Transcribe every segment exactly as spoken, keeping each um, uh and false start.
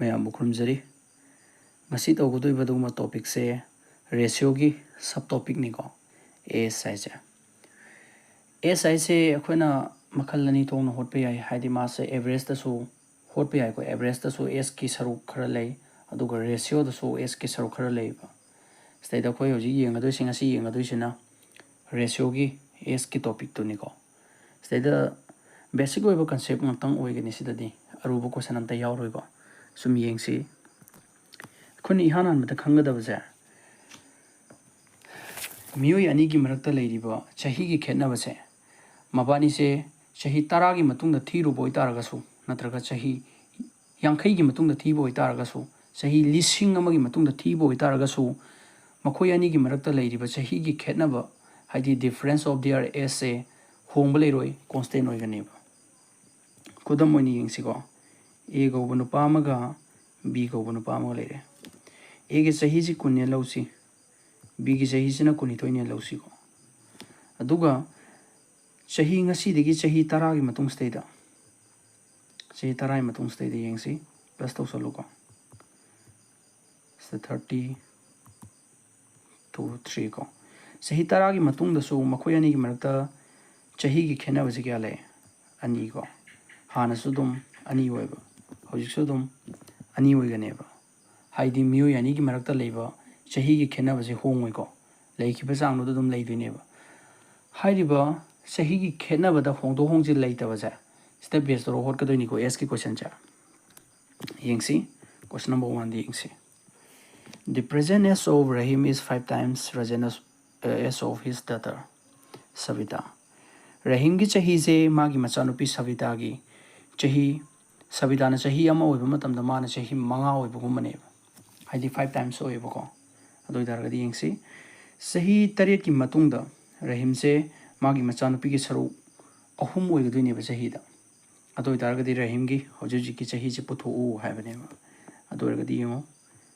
ꯃꯌꯥꯝꯕꯨ ꯈꯨꯔꯨꯝꯖꯔꯤ꯫ ꯉꯁꯤ ꯇꯧꯒꯗꯧꯔꯤꯕ ꯑꯗꯨꯒꯨꯝꯕ ꯇꯣꯄꯤꯛꯁꯦ ꯔꯦꯁꯤꯌꯣꯒꯤ ꯁꯕ ꯇꯣꯄꯤꯛꯅꯤꯀꯣ, ꯑꯦꯁ ꯍꯥꯏꯁꯦ꯫ ꯑꯦꯁ ꯍꯥꯏꯁꯦ ꯑꯩꯈꯣꯏꯅ ꯃꯈꯜ ꯑꯅꯤ ꯊꯣꯛꯅ ꯍꯣꯠꯄ ꯌꯥꯏ, ꯍꯥꯏꯗꯤ ꯃꯥꯁꯦ ꯑꯦꯚꯔꯦꯖꯇꯁꯨ ꯍꯣꯠꯄ ꯌꯥꯏꯀꯣ꯫ ꯑꯦꯚꯔꯦꯖꯇꯁꯨ ꯑꯦꯁꯀꯤ ꯁꯔꯨꯛ ꯈꯔ ꯂꯩ, ꯑꯗꯨꯒ ꯔꯦꯁꯤꯌꯣꯗꯁꯨ ꯑꯦꯁꯀꯤ ꯁꯔꯨꯛ ꯈꯔ ꯂꯩꯕ꯫ ꯁꯤꯗꯩꯗ ꯑꯩꯈꯣꯏ ꯍꯧꯖꯤꯛ ꯌꯦꯡꯒꯗꯣꯏꯁꯦ, ꯉꯁꯤ ꯌꯦꯡꯒꯗꯣꯏꯁꯤꯅ ꯔꯦꯁꯤꯌꯣꯒꯤ ꯑꯦꯁꯀꯤ ꯇꯣꯄꯤꯛꯇꯨꯅꯤꯀꯣ꯫ ꯁꯤꯗꯩꯗ ꯕꯦꯁꯤꯛ ꯑꯣꯏꯕ ꯀꯟꯁꯦꯞ ꯉꯥꯛꯇꯪ ꯑꯣꯏꯒꯅꯤ, ꯁꯤꯗꯗꯤ ꯑꯔꯨꯕ ꯀꯣꯏꯁꯟ ꯑꯝꯇ ꯌꯥꯎꯔꯣꯏꯀꯣ꯫ ꯁꯨꯝ ꯌꯦꯡꯁꯤ꯫ ꯑꯩꯈꯣꯏꯅ ꯏꯍꯥꯟ ꯍꯥꯟꯕꯗ ꯈꯪꯒꯗꯕꯁꯦ, ꯃꯤꯑꯣꯏ ꯑꯅꯤꯒꯤ ꯃꯔꯛꯇ ꯂꯩꯔꯤꯕ ꯆꯍꯤꯒꯤ ꯈꯦꯠꯅꯕꯁꯦ, ꯃꯕꯥꯅꯤꯁꯦ ꯆꯍꯤ ꯇꯔꯥꯒꯤ ꯃꯇꯨꯡꯗ ꯊꯤꯔꯨꯕ ꯑꯣꯏꯇꯥꯔꯒꯁꯨ, ꯅꯠꯇ꯭ꯔꯒ ꯆꯍꯤ ꯌꯥꯡꯈꯩꯒꯤ ꯃꯇꯨꯡꯗ ꯊꯤꯕ ꯑꯣꯏꯇꯥꯔꯒꯁꯨ, ꯆꯍꯤ ꯂꯤꯁꯤꯡ ꯑꯃꯒꯤ ꯃꯇꯨꯡꯗ ꯊꯤꯕ ꯑꯣꯏꯇꯥꯔꯒꯁꯨ, ꯃꯈꯣꯏ ꯑꯅꯤꯒꯤ ꯃꯔꯛꯇ ꯂꯩꯔꯤꯕ ꯆꯍꯤꯒꯤ ꯈꯦꯠꯅꯕ, ꯍꯥꯏꯗꯤ difference of their age ꯁꯦ ꯍꯣꯡꯕ ꯂꯩꯔꯣꯏ, constant ꯑꯣꯏꯒꯅꯦꯕ꯫ ꯈꯨꯗꯝ ꯑꯣꯏꯅ ꯌꯦꯡꯁꯤꯀꯣ, ꯑꯦ ꯀꯧꯕ ꯅꯨꯄꯥ ꯑꯃꯒ ꯕꯤ ꯀꯧꯕ ꯅꯨꯄꯥ ꯑꯃꯒ ꯂꯩꯔꯦ꯫ ꯑꯦꯒꯤ ꯆꯍꯤꯁꯤ ꯀꯨꯟꯅꯦ ꯂꯧꯁꯤ, ꯕꯤꯒꯤ ꯆꯍꯤꯁꯤꯅ ꯀꯨꯟꯅꯤꯊꯣꯏꯅꯦ ꯂꯧꯁꯤꯀꯣ꯫ ꯑꯗꯨꯒ ꯆꯍꯤ, ꯉꯁꯤꯗꯒꯤ ꯆꯍꯤ ꯇꯔꯥꯒꯤ ꯃꯇꯨꯡ ꯁꯤꯗꯩꯗ, ꯆꯍꯤ ꯇꯔꯥꯒꯤ ꯃꯇꯨꯡ ꯁꯤꯗꯩꯗ ꯌꯦꯡꯁꯤ, ꯄ꯭ꯂꯁ ꯇꯧꯁꯜꯂꯨꯀꯣ꯫ ꯁꯤꯗ ꯊꯥꯔꯇꯤ, ꯇꯨ, ꯊ꯭ꯔꯤ ꯀꯣ꯫ ꯆꯍꯤ ꯇꯔꯥꯒꯤ ꯃꯇꯨꯡꯗꯁꯨ ꯃꯈꯣꯏ ꯑꯅꯤꯒꯤ ꯃꯔꯛꯇ ꯆꯍꯤꯒꯤ ꯈꯦꯠꯅꯕꯁꯤ ꯀꯌꯥ ꯂꯩ? ꯑꯅꯤ ꯀꯣ꯫ ꯍꯥꯟꯅꯁꯨ ꯑꯗꯨꯝ ꯑꯅꯤ ꯑꯣꯏꯕ, ꯍꯧꯖꯤꯛꯁꯨ ꯑꯗꯨꯝ ꯑꯅꯤ ꯑꯣꯏꯒꯅꯦꯕ꯫ ꯍꯥꯏꯗꯤ ꯃꯤꯑꯣꯏ ꯑꯅꯤꯒꯤ ꯃꯔꯛꯇ ꯂꯩꯕ ꯆꯍꯤꯒꯤ ꯈꯦꯠꯅꯕꯁꯦ ꯍꯣꯡꯉꯣꯏꯀꯣ, ꯂꯩꯈꯤꯕ ꯆꯥꯡꯗꯨꯗ ꯑꯗꯨꯝ ꯂꯩꯗꯣꯏꯅꯦꯕ꯫ ꯍꯥꯏꯔꯤꯕ ꯆꯍꯤꯒꯤ ꯈꯦꯠꯅꯕꯗ ꯍꯣꯡꯗꯣꯛ ꯍꯣꯡꯖꯤꯟ ꯂꯩꯇꯕꯁꯦ, ꯁꯤꯗ ꯕꯦꯁ ꯇꯧꯔꯒ ꯍꯣꯠꯀꯗꯣꯏꯅꯤꯀꯣ ꯑꯦꯁꯀꯤ ꯀꯣꯏꯁꯟꯁꯦ꯫ ꯌꯦꯡꯁꯤ, ꯀꯣꯏꯁꯟ ꯅꯝꯕꯔ ꯋꯥꯟꯗ ꯌꯦꯡꯁꯤ꯫ The present age of Rahim is five times present age, uh, age of his daughter, Savita. ꯔꯍꯤꯝꯒꯤ ꯆꯍꯤꯁꯦ ꯃꯥꯒꯤ ꯃꯆꯥꯅꯨꯄꯤ ꯁꯕꯤꯇꯥꯒꯤ ꯆꯍꯤ, ꯁꯕꯤꯇꯥꯅ ꯆꯍꯤ ꯑꯃ ꯑꯣꯏꯕ ꯃꯇꯝꯗ ꯃꯥꯅ ꯆꯍꯤ ꯃꯉꯥ ꯑꯣꯏꯕꯒꯨꯝꯕꯅꯦꯕ, ꯍꯥꯏꯗꯤ five times ꯑꯣꯏꯌꯦꯕꯀꯣ꯫ ꯑꯗꯨ ꯑꯣꯏꯇꯥꯔꯒꯗꯤ ꯌꯦꯡꯁꯤ, ꯆꯍꯤ ꯇꯔꯦꯠꯀꯤ ꯃꯇꯨꯡꯗ ꯔꯍꯤꯝꯁꯦ ꯃꯥꯒꯤ ꯃꯆꯥꯅꯨꯄꯤꯒꯤ ꯁꯔꯨꯛ ꯑꯍꯨꯝ ꯑꯣꯏꯒꯗꯣꯏꯅꯦꯕ ꯆꯍꯤꯗ꯫ ꯑꯗꯨ ꯑꯣꯏꯇꯥꯔꯒꯗꯤ ꯔꯍꯤꯝꯒꯤ ꯍꯧꯖꯤꯛ ꯍꯧꯖꯤꯛꯀꯤ ꯆꯍꯤꯁꯦ ꯄꯨꯊꯣꯛꯎ ꯍꯥꯏꯕꯅꯦꯕ꯫ ꯑꯗꯨ ꯑꯣꯏꯔꯒꯗꯤ ꯌꯦꯡꯉꯣ,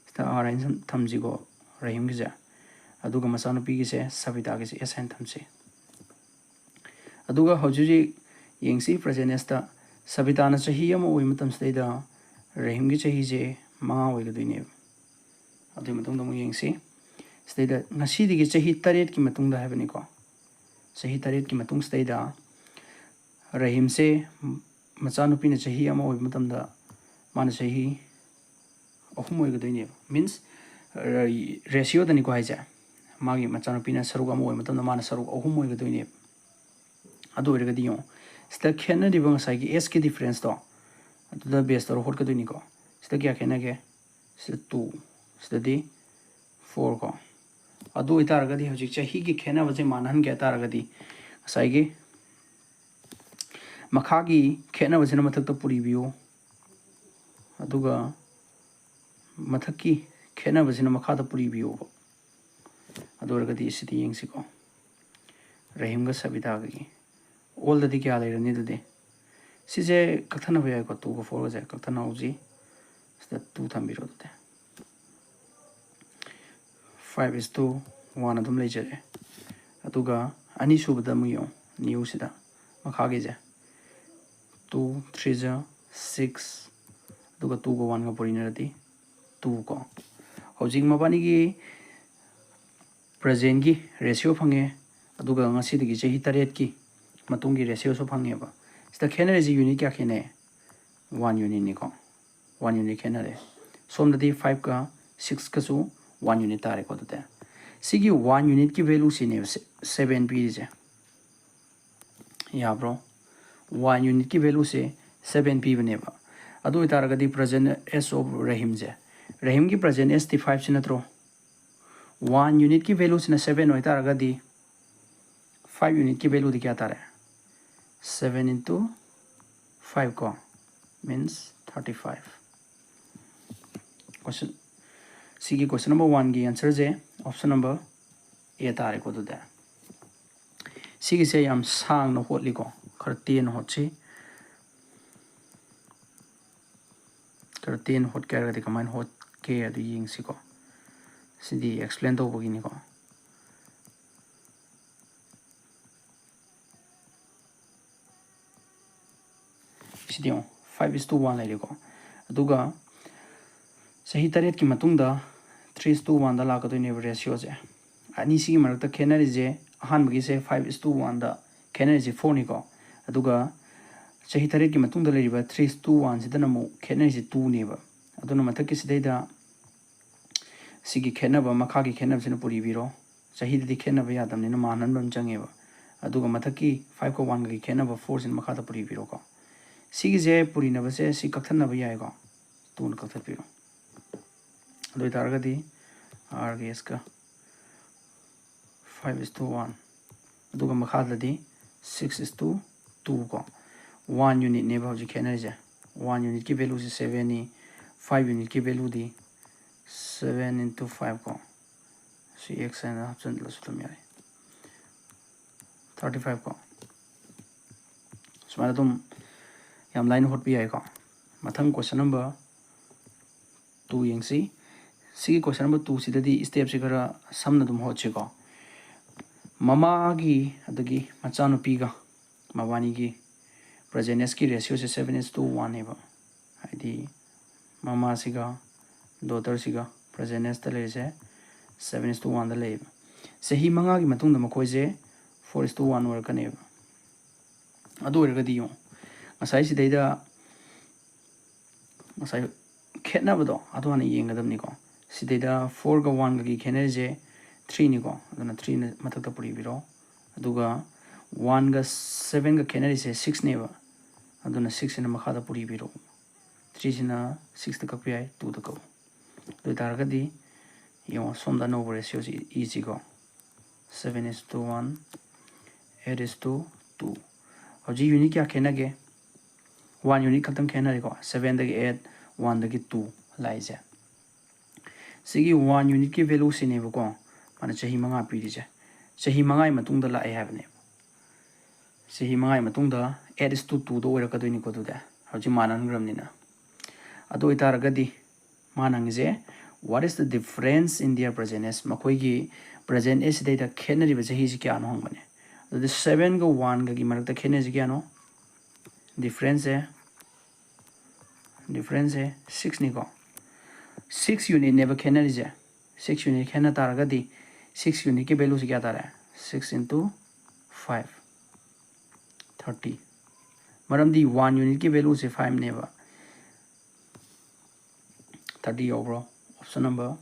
ꯁꯤꯗ ꯑꯥꯔ ꯍꯥꯏꯅ ꯊꯝꯁꯤꯀꯣ ꯔꯍꯤꯝꯒꯤꯁꯦ, ꯑꯗꯨꯒ ꯃꯆꯥꯅꯨꯄꯤꯒꯤꯁꯦ, ꯁꯕꯤꯇꯥꯒꯤꯁꯦ ꯑꯦꯁ ꯍꯥꯏꯅ ꯊꯝꯁꯤ꯫ ꯑꯗꯨꯒ ꯍꯧꯖꯤꯛ ꯍꯧꯖꯤꯛ ꯌꯦꯡꯁꯤ, ꯄ꯭ꯔꯖꯦꯟ ꯑꯦꯖꯇ ꯁꯕꯤꯇꯥꯅ ꯆꯍꯤ ꯑꯃ ꯑꯣꯏꯕ ꯃꯇꯝꯁꯤꯗꯩꯗ ꯔꯍꯤꯝꯒꯤ ꯆꯍꯤꯁꯦ ꯃꯉꯥ ꯑꯣꯏꯒꯗꯣꯏꯅꯦꯕ꯫ ꯑꯗꯨꯒꯤ ꯃꯇꯨꯡꯗ ꯑꯃꯨꯛ ꯌꯦꯡꯁꯤ꯫ ꯁꯤꯗꯩꯗ ꯉꯁꯤꯗꯒꯤ ꯆꯍꯤ ꯇꯔꯦꯠꯀꯤ ꯃꯇꯨꯡꯗ ꯍꯥꯏꯕꯅꯤꯀꯣ, ꯆꯍꯤ ꯇꯔꯦꯠꯀꯤ ꯃꯇꯨꯡ ꯁꯤꯗꯩꯗ ꯔꯍꯤꯝꯁꯦ ꯃꯆꯥꯅꯨꯄꯤꯅ ꯆꯍꯤ ꯑꯃ ꯑꯣꯏꯕ ꯃꯇꯝꯗ ꯃꯥꯅ ꯆꯍꯤ ꯑꯍꯨꯝ ꯑꯣꯏꯒꯗꯣꯏꯅꯦꯕ꯫ ꯃꯤꯟꯁ, ꯔꯦꯁꯤꯌꯣꯗꯅꯤꯀꯣ ꯍꯥꯏꯁꯦ, ꯃꯥꯒꯤ ꯃꯆꯥꯅꯨꯄꯤꯅ ꯁꯔꯨꯛ ꯑꯃ ꯑꯣꯏꯕ ꯃꯇꯝꯗ ꯃꯥꯅ ꯁꯔꯨꯛ ꯑꯍꯨꯝ ꯑꯣꯏꯒꯗꯣꯏꯅꯦꯕ꯫ ꯑꯗꯨ ꯑꯣꯏꯔꯒꯗꯤ ꯌꯦꯡꯉꯣ, ꯁꯤꯗ ꯈꯦꯠꯅꯔꯤꯕ ꯉꯁꯥꯏꯒꯤ ꯑꯦꯖꯀꯤ ꯗꯤꯐ꯭ꯔꯦꯟꯁꯇꯣ ꯑꯗꯨꯗ ꯕꯦꯁ ꯇꯧꯔ ꯍꯣꯠꯀꯗꯣꯏꯅꯤꯀꯣ꯫ ꯁꯤꯗ ꯀꯌꯥ ꯈꯦꯠꯅꯒꯦ? ꯁꯤꯗ ꯇꯨ, ꯁꯤꯗꯗꯤ ꯐꯣꯔ ꯀꯣ꯫ ꯑꯗꯨ ꯑꯣꯏꯇꯥꯔꯒꯗꯤ ꯍꯧꯖꯤꯛ ꯆꯍꯤꯒꯤ ꯈꯦꯠꯅꯕꯁꯦ ꯃꯥꯟꯅꯍꯟꯒꯦ ꯍꯥꯏ ꯇꯥꯔꯒꯗꯤ ꯉꯁꯥꯏꯒꯤ ꯃꯈꯥꯒꯤ ꯈꯦꯠꯅꯕꯁꯤꯅ ꯃꯊꯛꯇ ꯄꯨꯔꯤꯕꯤꯌꯨ, ꯑꯗꯨꯒ ꯃꯊꯛꯀꯤ ꯈꯦꯠꯅꯕꯁꯤꯅ ꯃꯈꯥꯗ ꯄꯨꯔꯤꯕꯤꯌꯨꯕ꯫ ꯑꯗꯨ ꯑꯣꯏꯔꯒꯗꯤ ꯁꯤꯗꯤ ꯌꯦꯡꯁꯤꯀꯣ, ꯔꯍꯤꯝꯒ ꯁꯕꯤꯇꯥꯒꯒꯤ꯫ ꯑꯣꯜꯗꯗꯤ ꯀꯌꯥ ꯂꯩꯔꯅꯤ ꯑꯗꯨꯗꯤ? ꯁꯤꯁꯦ ꯀꯛꯊꯠꯅꯕ ꯌꯥꯏꯀꯣ, ꯇꯨꯒ ꯐꯣꯔꯒꯁꯦ ꯀꯛꯊꯠꯅꯍꯧꯁꯤ꯫ ꯁꯤꯗ ꯇꯨ ꯊꯝꯕꯤꯔꯣ ꯑꯗꯨꯗꯤ꯫ Five is to one ꯑꯗꯨꯝ ꯂꯩꯖꯔꯦ꯫ ꯑꯗꯨꯒ ꯑꯅꯤꯁꯨꯕꯗ ꯑꯃꯨꯛ ꯌꯦꯡꯉꯣ, ꯅ꯭ꯌꯨꯁꯤꯗ ꯃꯈꯥꯒꯤꯁꯦ꯫ Two three ꯖ six, ꯑꯗꯨꯒ ꯇꯨꯒ ꯋꯥꯟꯒ ꯄꯨꯔꯤꯅꯔꯗꯤ ꯇꯨ ꯀꯣ꯫ ꯍꯧꯖꯤꯛ ꯃꯕꯥꯅꯤꯒꯤ ꯄ꯭ꯔꯖꯦꯟꯒꯤ ꯔꯦꯁꯤꯌꯣ ꯐꯪꯉꯦ, ꯑꯗꯨꯒ ꯉꯁꯤꯗꯒꯤ ꯆꯍꯤ ꯇꯔꯦꯠꯀꯤ ꯃꯇꯨꯡꯒꯤ ꯔꯦꯁꯤꯌꯣꯁꯨ ꯐꯪꯉꯦꯕ꯫ ꯁꯤꯗ ꯈꯦꯠꯅꯔꯤꯁꯤ ꯌꯨꯅꯤꯠ ꯀꯌꯥ ꯈꯦꯠꯅꯩ? ꯋꯥꯟ ꯌꯨꯅꯤꯠꯅꯤꯀꯣ꯫ ꯋꯥꯟ ꯌꯨꯅꯤꯠ ꯈꯦꯠꯅꯔꯦ꯫ ꯁꯣꯝꯗꯗꯤ ꯐꯥꯏꯚꯀ ꯁꯤꯛꯁꯀꯁꯨ ꯋꯥꯟ ꯌꯨꯅꯤꯠ ꯇꯥꯔꯦꯀꯣ꯫ ꯑꯗꯨꯗꯤ ꯁꯤꯒꯤ ꯋꯥꯟ ꯌꯨꯅꯤꯠꯀꯤ ꯚꯦꯂꯨꯁꯤꯅꯦꯕ ꯁꯦ-, ꯁꯚꯦꯟ ꯄꯤꯔꯤꯁꯦ꯫ ꯌꯥꯕ꯭ꯔꯣ? ꯋꯥꯟ ꯌꯨꯅꯤꯠꯀꯤ ꯚꯦꯂꯨꯁꯦ ꯁꯚꯦꯟ ꯄꯤꯕꯅꯦꯕ꯫ ꯑꯗꯨ ꯑꯣꯏꯇꯥꯔꯒꯗꯤ present age of ꯔꯍꯤꯝꯁꯦ, ꯔꯍꯤꯝꯒꯤ present age ꯇꯤ ꯐꯥꯏꯚꯁꯤ ꯅꯠꯇ꯭ꯔꯣ? ꯋꯥꯟ ꯌꯨꯅꯤꯠꯀꯤ ꯚꯦꯂꯨꯁꯤꯅ ꯁꯚꯦꯟ ꯑꯣꯏꯇꯥꯔꯒꯗꯤ ꯐꯥꯏꯚ ꯌꯨꯅꯤꯠꯀꯤ ꯚꯦꯂꯨꯗꯤ ꯀꯌꯥ ꯇꯥꯔꯦ? Seven into five ꯀꯣ, means thirty five꯫ Question, ꯁꯤꯒꯤ question number one ꯒꯤ answer say option number A ꯇꯥꯔꯦꯀꯣ꯫ ꯑꯗꯨꯗꯤ ꯁꯤꯒꯤꯁꯦ ꯌꯥꯝ ꯁꯥꯡꯅ ꯍꯣꯠꯂꯤꯀꯣ, ꯈꯔ ꯇꯦꯟꯅ ꯍꯣꯠꯁꯤ꯫ ꯈꯔ ꯇꯦꯟꯅ ꯍꯣꯠꯀꯦ ꯍꯥꯏꯔꯒꯗꯤ ꯀꯃꯥꯏꯅ ꯍꯣꯠꯀꯦ ꯑꯗꯨ ꯌꯦꯡꯁꯤꯀꯣ꯫ ꯁꯤꯗꯤ explain ꯇꯧꯕꯒꯤꯅꯤꯀꯣ꯫ ꯁꯤꯗꯤ ꯌꯦꯡꯉꯣ, five is to one ꯂꯩꯔꯦꯀꯣ꯫ ꯑꯗꯨꯒ ꯆꯍꯤ ꯇꯔꯦꯠꯀꯤ ꯃꯇꯨꯡꯗ three is to one ꯗ ꯂꯥꯛꯀꯗꯣꯏꯅꯦꯕ ꯔꯦꯁꯤꯌꯣꯁꯦ꯫ ꯑꯅꯤꯁꯤꯒꯤ ꯃꯔꯛꯇ ꯈꯦꯠꯅꯔꯤꯁꯦ, ꯑꯍꯥꯟꯕꯒꯤꯁꯦ five is to one the ꯈꯦꯠꯅꯔꯤꯁꯦ four ꯅꯤꯀꯣ꯫ ꯑꯗꯨꯒ ꯆꯍꯤ ꯇꯔꯦꯠꯀꯤ ꯃꯇꯨꯡꯗ ꯂꯩꯔꯤꯕ three is to one ꯁꯤꯗꯅ ꯑꯃꯨꯛ ꯈꯦꯠꯅꯔꯤꯁꯦ two ꯅꯦꯕ꯫ ꯑꯗꯨꯅ ꯃꯊꯛꯀꯤꯁꯤꯗꯩꯗ ꯁꯤꯒꯤ ꯈꯦꯠꯅꯕ, ꯃꯈꯥꯒꯤ ꯈꯦꯠꯅꯕꯁꯤꯅ ꯄꯨꯔꯤꯕꯤꯔꯣ꯫ ꯆꯍꯤꯗꯗꯤ ꯈꯦꯠꯅꯕ ꯌꯥꯗꯕꯅꯤꯅ ꯃꯥꯟꯍꯟꯕ ꯑꯃ ꯆꯪꯉꯦꯕ꯫ ꯑꯗꯨꯒ ꯃꯊꯛꯀꯤ five ꯀ one ꯒꯒꯤ ꯈꯦꯠꯅꯕ four ꯁꯤꯅ ꯃꯈꯥꯗ ꯄꯨꯔꯤꯕꯤꯔꯣꯀꯣ꯫ ꯁꯤꯒꯤꯁꯦ ꯄꯨꯔꯤꯅꯕꯁꯦ ꯁꯤ ꯀꯛꯊꯠꯅꯕ ꯌꯥꯏꯀꯣ꯫ Two ꯅ ꯀꯛꯊꯠꯄꯤꯔꯣ꯫ ꯑꯗꯨ ꯑꯣꯏꯇꯥꯔꯒꯗꯤ R ꯒ S ꯀ five is to one, ꯑꯗꯨꯒ ꯃꯈꯥꯗꯗꯤ six is to two ꯀꯣ꯫ One unit ꯅꯦꯕ ꯍꯧꯖꯤꯛ ꯈꯦꯠꯅꯔꯤꯁꯦ꯫ One unit ꯀꯤ value ꯁꯦ seven ꯅꯤ, five unit ꯀꯤ value ꯗꯤ seven into five ꯀꯣ꯫ ꯁꯤ X ꯍꯥꯏꯅ ꯍꯥꯞꯆꯤꯟꯗ꯭ꯔꯁꯨ ꯑꯗꯨꯝ ꯌꯥꯏ꯫ Thirty five ꯀꯣ꯫ ꯁꯨꯃꯥꯏꯅ ꯑꯗꯨꯝ ꯌꯥꯝ ꯂꯥꯏꯅ ꯍꯣꯠꯄ ꯌꯥꯏꯀꯣ꯫ ꯃꯊꯪ question number two ꯌꯦꯡꯁꯤ꯫ ꯁꯤꯒꯤ question number two ꯁꯤꯗꯗꯤ step ꯁꯤ ꯈꯔ ꯁꯝꯅ ꯑꯗꯨꯝ ꯍꯣꯠꯁꯤꯀꯣ꯫ ꯃꯃꯥꯒꯤ ꯑꯗꯒꯤ ꯃꯆꯥꯅꯨꯄꯤꯒ ꯃꯕꯥꯅꯤꯒꯤ present s ꯀꯤ ratio say seven is to one ꯅꯦꯕ꯫ ꯍꯥꯏꯗꯤ ꯃꯃꯥꯁꯤꯒ daughter ꯁꯤꯒ present s ꯇ ꯂꯩꯔꯤꯁꯦ seven is to one ꯗ ꯂꯩꯌꯦꯕ꯫ ꯆꯍꯤ ꯃꯉꯥꯒꯤ ꯃꯇꯨꯡꯗ ꯃꯈꯣꯏꯁꯦ four is to one ꯑꯣꯏꯔꯛꯀꯅꯦꯕ꯫ ꯑꯗꯨ ꯑꯣꯏꯔꯒꯗꯤ ꯌꯦꯡꯉꯣ, ꯉꯁꯥꯏ ꯁꯤꯗꯩꯗ ꯉꯁꯥꯏ ꯈꯦꯠꯅꯕꯗꯣ ꯑꯗꯨ ꯍꯥꯟꯅ ꯌꯦꯡꯒꯗꯕꯅꯤꯀꯣ꯫ ꯁꯤꯗꯩꯗ four ꯒ one ꯒꯒꯤ ꯈꯦꯠꯅꯔꯤꯁꯦ three ꯅꯤꯀꯣ, ꯑꯗꯨꯅ three ꯅ ꯃꯊꯛꯇ ꯄꯨꯔꯤꯕꯤꯔꯣ꯫ ꯑꯗꯨꯒ one ꯒ seven ꯒ ꯈꯦꯠꯅꯔꯤꯁꯦ six ꯅꯦꯕ, ꯑꯗꯨꯅ six ꯁꯤꯅ ꯃꯈꯥꯗ ꯄꯨꯔꯤꯕꯤꯔꯣ꯫ Three ꯁꯤꯅ six ꯇ ꯀꯛꯄ ꯌꯥꯏ, two ꯗ ꯀꯛꯎ꯫ ꯑꯗꯨ ꯑꯣꯏꯇꯥꯔꯒꯗꯤ ꯌꯦꯡꯉꯣ, ꯁꯣꯝꯗ ꯑꯅꯧꯕ ratio ꯁꯤ ꯏꯁꯤꯀꯣ꯫ Seven is to one, eight is to two꯫ ꯍꯧꯖꯤꯛ unit ꯀꯌꯥ ꯈꯦꯠꯅꯒꯦ? One unit ꯈꯛꯇꯪ ꯈꯦꯠꯅꯔꯦꯀꯣ, seven ꯗꯒꯤ eight, one ꯗꯒꯤ two ꯂꯥꯛꯏꯁꯦ꯫ ꯁꯤꯒꯤ one unit ꯀꯤ value ꯁꯤꯅꯦꯕꯀꯣ, ꯃꯥꯅ ꯆꯍꯤ ꯃꯉꯥ ꯄꯤꯔꯤꯁꯦ꯫ ꯆꯍꯤ ꯃꯉꯥꯒꯤ ꯃꯇꯨꯡꯗ ꯂꯥꯛꯑꯦ ꯍꯥꯏꯕꯅꯦꯕ꯫ ꯆꯍꯤ ꯃꯉꯥꯒꯤ ꯃꯇꯨꯡꯗ eight is to two ꯗ ꯑꯣꯏꯔꯛꯀꯗꯣꯏꯅꯤꯀꯣ꯫ ꯑꯗꯨꯗꯤ ꯍꯧꯖꯤꯛ ꯃꯥꯟꯅꯍꯟꯈ꯭ꯔꯕꯅꯤꯅ꯫ ꯑꯗꯨ ꯑꯣꯏꯇꯥꯔꯒꯗꯤ ꯃꯥꯅ ꯍꯪꯉꯤꯁꯦ, "What is the difference in their present s?" ꯃꯈꯣꯏꯒꯤ present s ꯁꯤꯗꯩꯗ ꯈꯦꯠꯅꯔꯤꯕ ꯆꯍꯤꯁꯤ ꯀꯌꯥꯅꯣ ꯍꯪꯕꯅꯦ꯫ ꯑꯗꯨꯗꯤ seven ꯒ one ꯒꯒꯤ ꯃꯔꯛꯇ ꯈꯦꯠꯅꯔꯤꯁꯤ ꯀꯌꯥꯅꯣ? Difference ꯁꯦ ꯗꯤꯐ꯭ꯔꯦꯟꯁꯁꯦ ꯁꯤꯛꯁꯅꯤꯀꯣ꯫ ꯁꯤꯛꯁ ꯌꯨꯅꯤꯠꯅꯦꯕ ꯈꯦꯠꯅꯔꯤꯁꯦ꯫ ꯁꯤꯛꯁ ꯌꯨꯅꯤꯠ ꯈꯦꯠꯅ ꯇꯥꯔꯒꯗꯤ ꯁꯤꯛꯁ ꯌꯨꯅꯤꯠꯀꯤ ꯚꯦꯂꯨꯁꯦ ꯀꯌꯥ ꯇꯥꯔꯦ? Six into five, thirty꯫ ꯃꯔꯝꯗꯤ ꯋꯥꯟ ꯌꯨꯅꯤꯠꯀꯤ ꯚꯦꯂꯨꯁꯦ ꯐꯥꯏꯚꯅꯦꯕ꯫ ꯊꯥꯔꯇꯤ ꯌꯥꯎꯕ꯭ꯔꯣ? Option number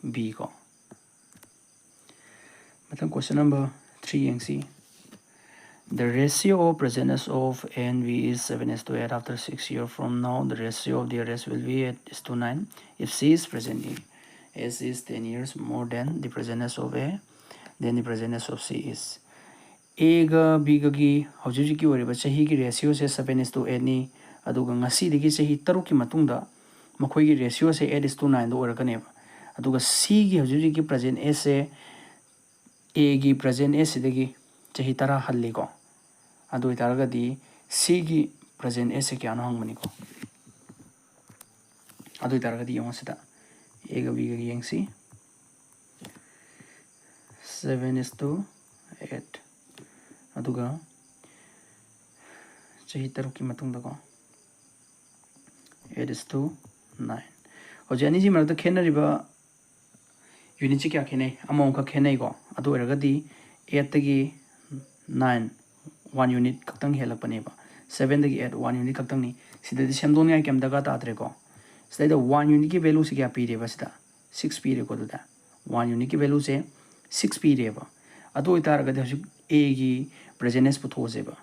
B ꯀꯣ꯫ ꯃꯊꯪ question number three ꯌꯦꯡꯁꯤ꯫ The ratio of present S of A and B is seven is to eight. After six years from now, the ratio of their S will be eight is to nine. If C is present in S is ten years more than the present S of A, then the present S of C is. Aꯒ Bꯒꯒꯤ ꯍꯧꯖꯤꯛ ꯍꯧꯖꯤꯛꯀꯤ ꯑꯣꯏꯔꯤꯕ ꯆꯍꯤꯒꯤ ratioꯁꯦ seven is to eightꯅꯤ꯫ ꯑꯗꯨꯒ ꯉꯁꯤꯗꯒꯤ ꯆꯍꯤ ꯇꯔꯨꯛꯀꯤ ꯃꯇꯨꯡꯗ ꯃꯈꯣꯏꯒꯤ ratioꯁꯦ eight is to nineꯗ ꯑꯣꯏꯔꯛꯀꯅꯦꯕ꯫ ꯑꯗꯨꯒ Cꯒꯤ ꯍꯧꯖꯤꯛ ꯍꯧꯖꯤꯛꯀꯤ present ageꯁꯦ Aꯒꯤ present ageꯁꯤꯗꯒꯤ ꯆꯍꯤ ꯇꯔꯥ ꯍꯜꯂꯤꯀꯣ꯫ ꯑꯗꯨ ꯑꯣꯏꯇꯥꯔꯒꯗꯤ Cꯒꯤ present ageꯁꯦ ꯀꯌꯥꯅꯣ ꯍꯪꯕꯅꯤꯀꯣ꯫ ꯑꯗꯨ ꯑꯣꯏꯇꯥꯔꯒꯗꯤ ꯌꯦꯡꯉꯣ ꯁꯤꯗ Aꯒ Bꯒ ꯌꯦꯡꯁꯤ꯫ Seven is to eight꯫ ꯑꯗꯨꯒ ꯆꯍꯤ ꯇꯔꯨꯛꯀꯤ ꯃꯇꯨꯡꯗꯀꯣ, eight is to nine꯫ ꯍꯧꯖꯤꯛ ꯑꯅꯤꯁꯤ ꯃꯔꯛꯇ ꯈꯦꯠꯅꯔꯤꯕ unitꯁꯤ ꯀꯌꯥ ꯈꯦꯠꯅꯩ? ꯑꯃꯃꯝꯈꯛ ꯈꯦꯠꯅꯩꯀꯣ꯫ ꯑꯗꯨ ꯑꯣꯏꯔꯒꯗꯤ eightꯇꯒꯤ nine, one unit ꯈꯛꯇꯪ ꯍꯦꯜꯂꯛꯄꯅꯦꯕ꯫ Sevenꯗꯒꯤ eight, one unit ꯈꯛꯇꯪꯅꯤ꯫ ꯁꯤꯗꯗꯤ ꯁꯦꯝꯗꯣꯛꯅꯤꯡꯉꯥꯏ ꯀꯩꯝ ꯗꯔꯀꯥꯔ ꯇꯥꯗ꯭ꯔꯦꯀꯣ꯫ ꯁꯤꯗꯩꯗ one unitꯀꯤ valueꯁꯤ ꯀꯌꯥ ꯄꯤꯔꯦꯕ? ꯁꯤꯗ six ꯄꯤꯔꯦꯀꯣ꯫ ꯑꯗꯨꯗ one unitꯀꯤ valueꯁꯦ six ꯄꯤꯔꯦꯕ꯫ ꯑꯗꯨ ꯑꯣꯏꯇꯥꯔꯒꯗꯤ ꯍꯧꯖꯤꯛ Aꯒꯤ present age ꯄꯨꯊꯣꯛꯑꯁꯦꯕ꯫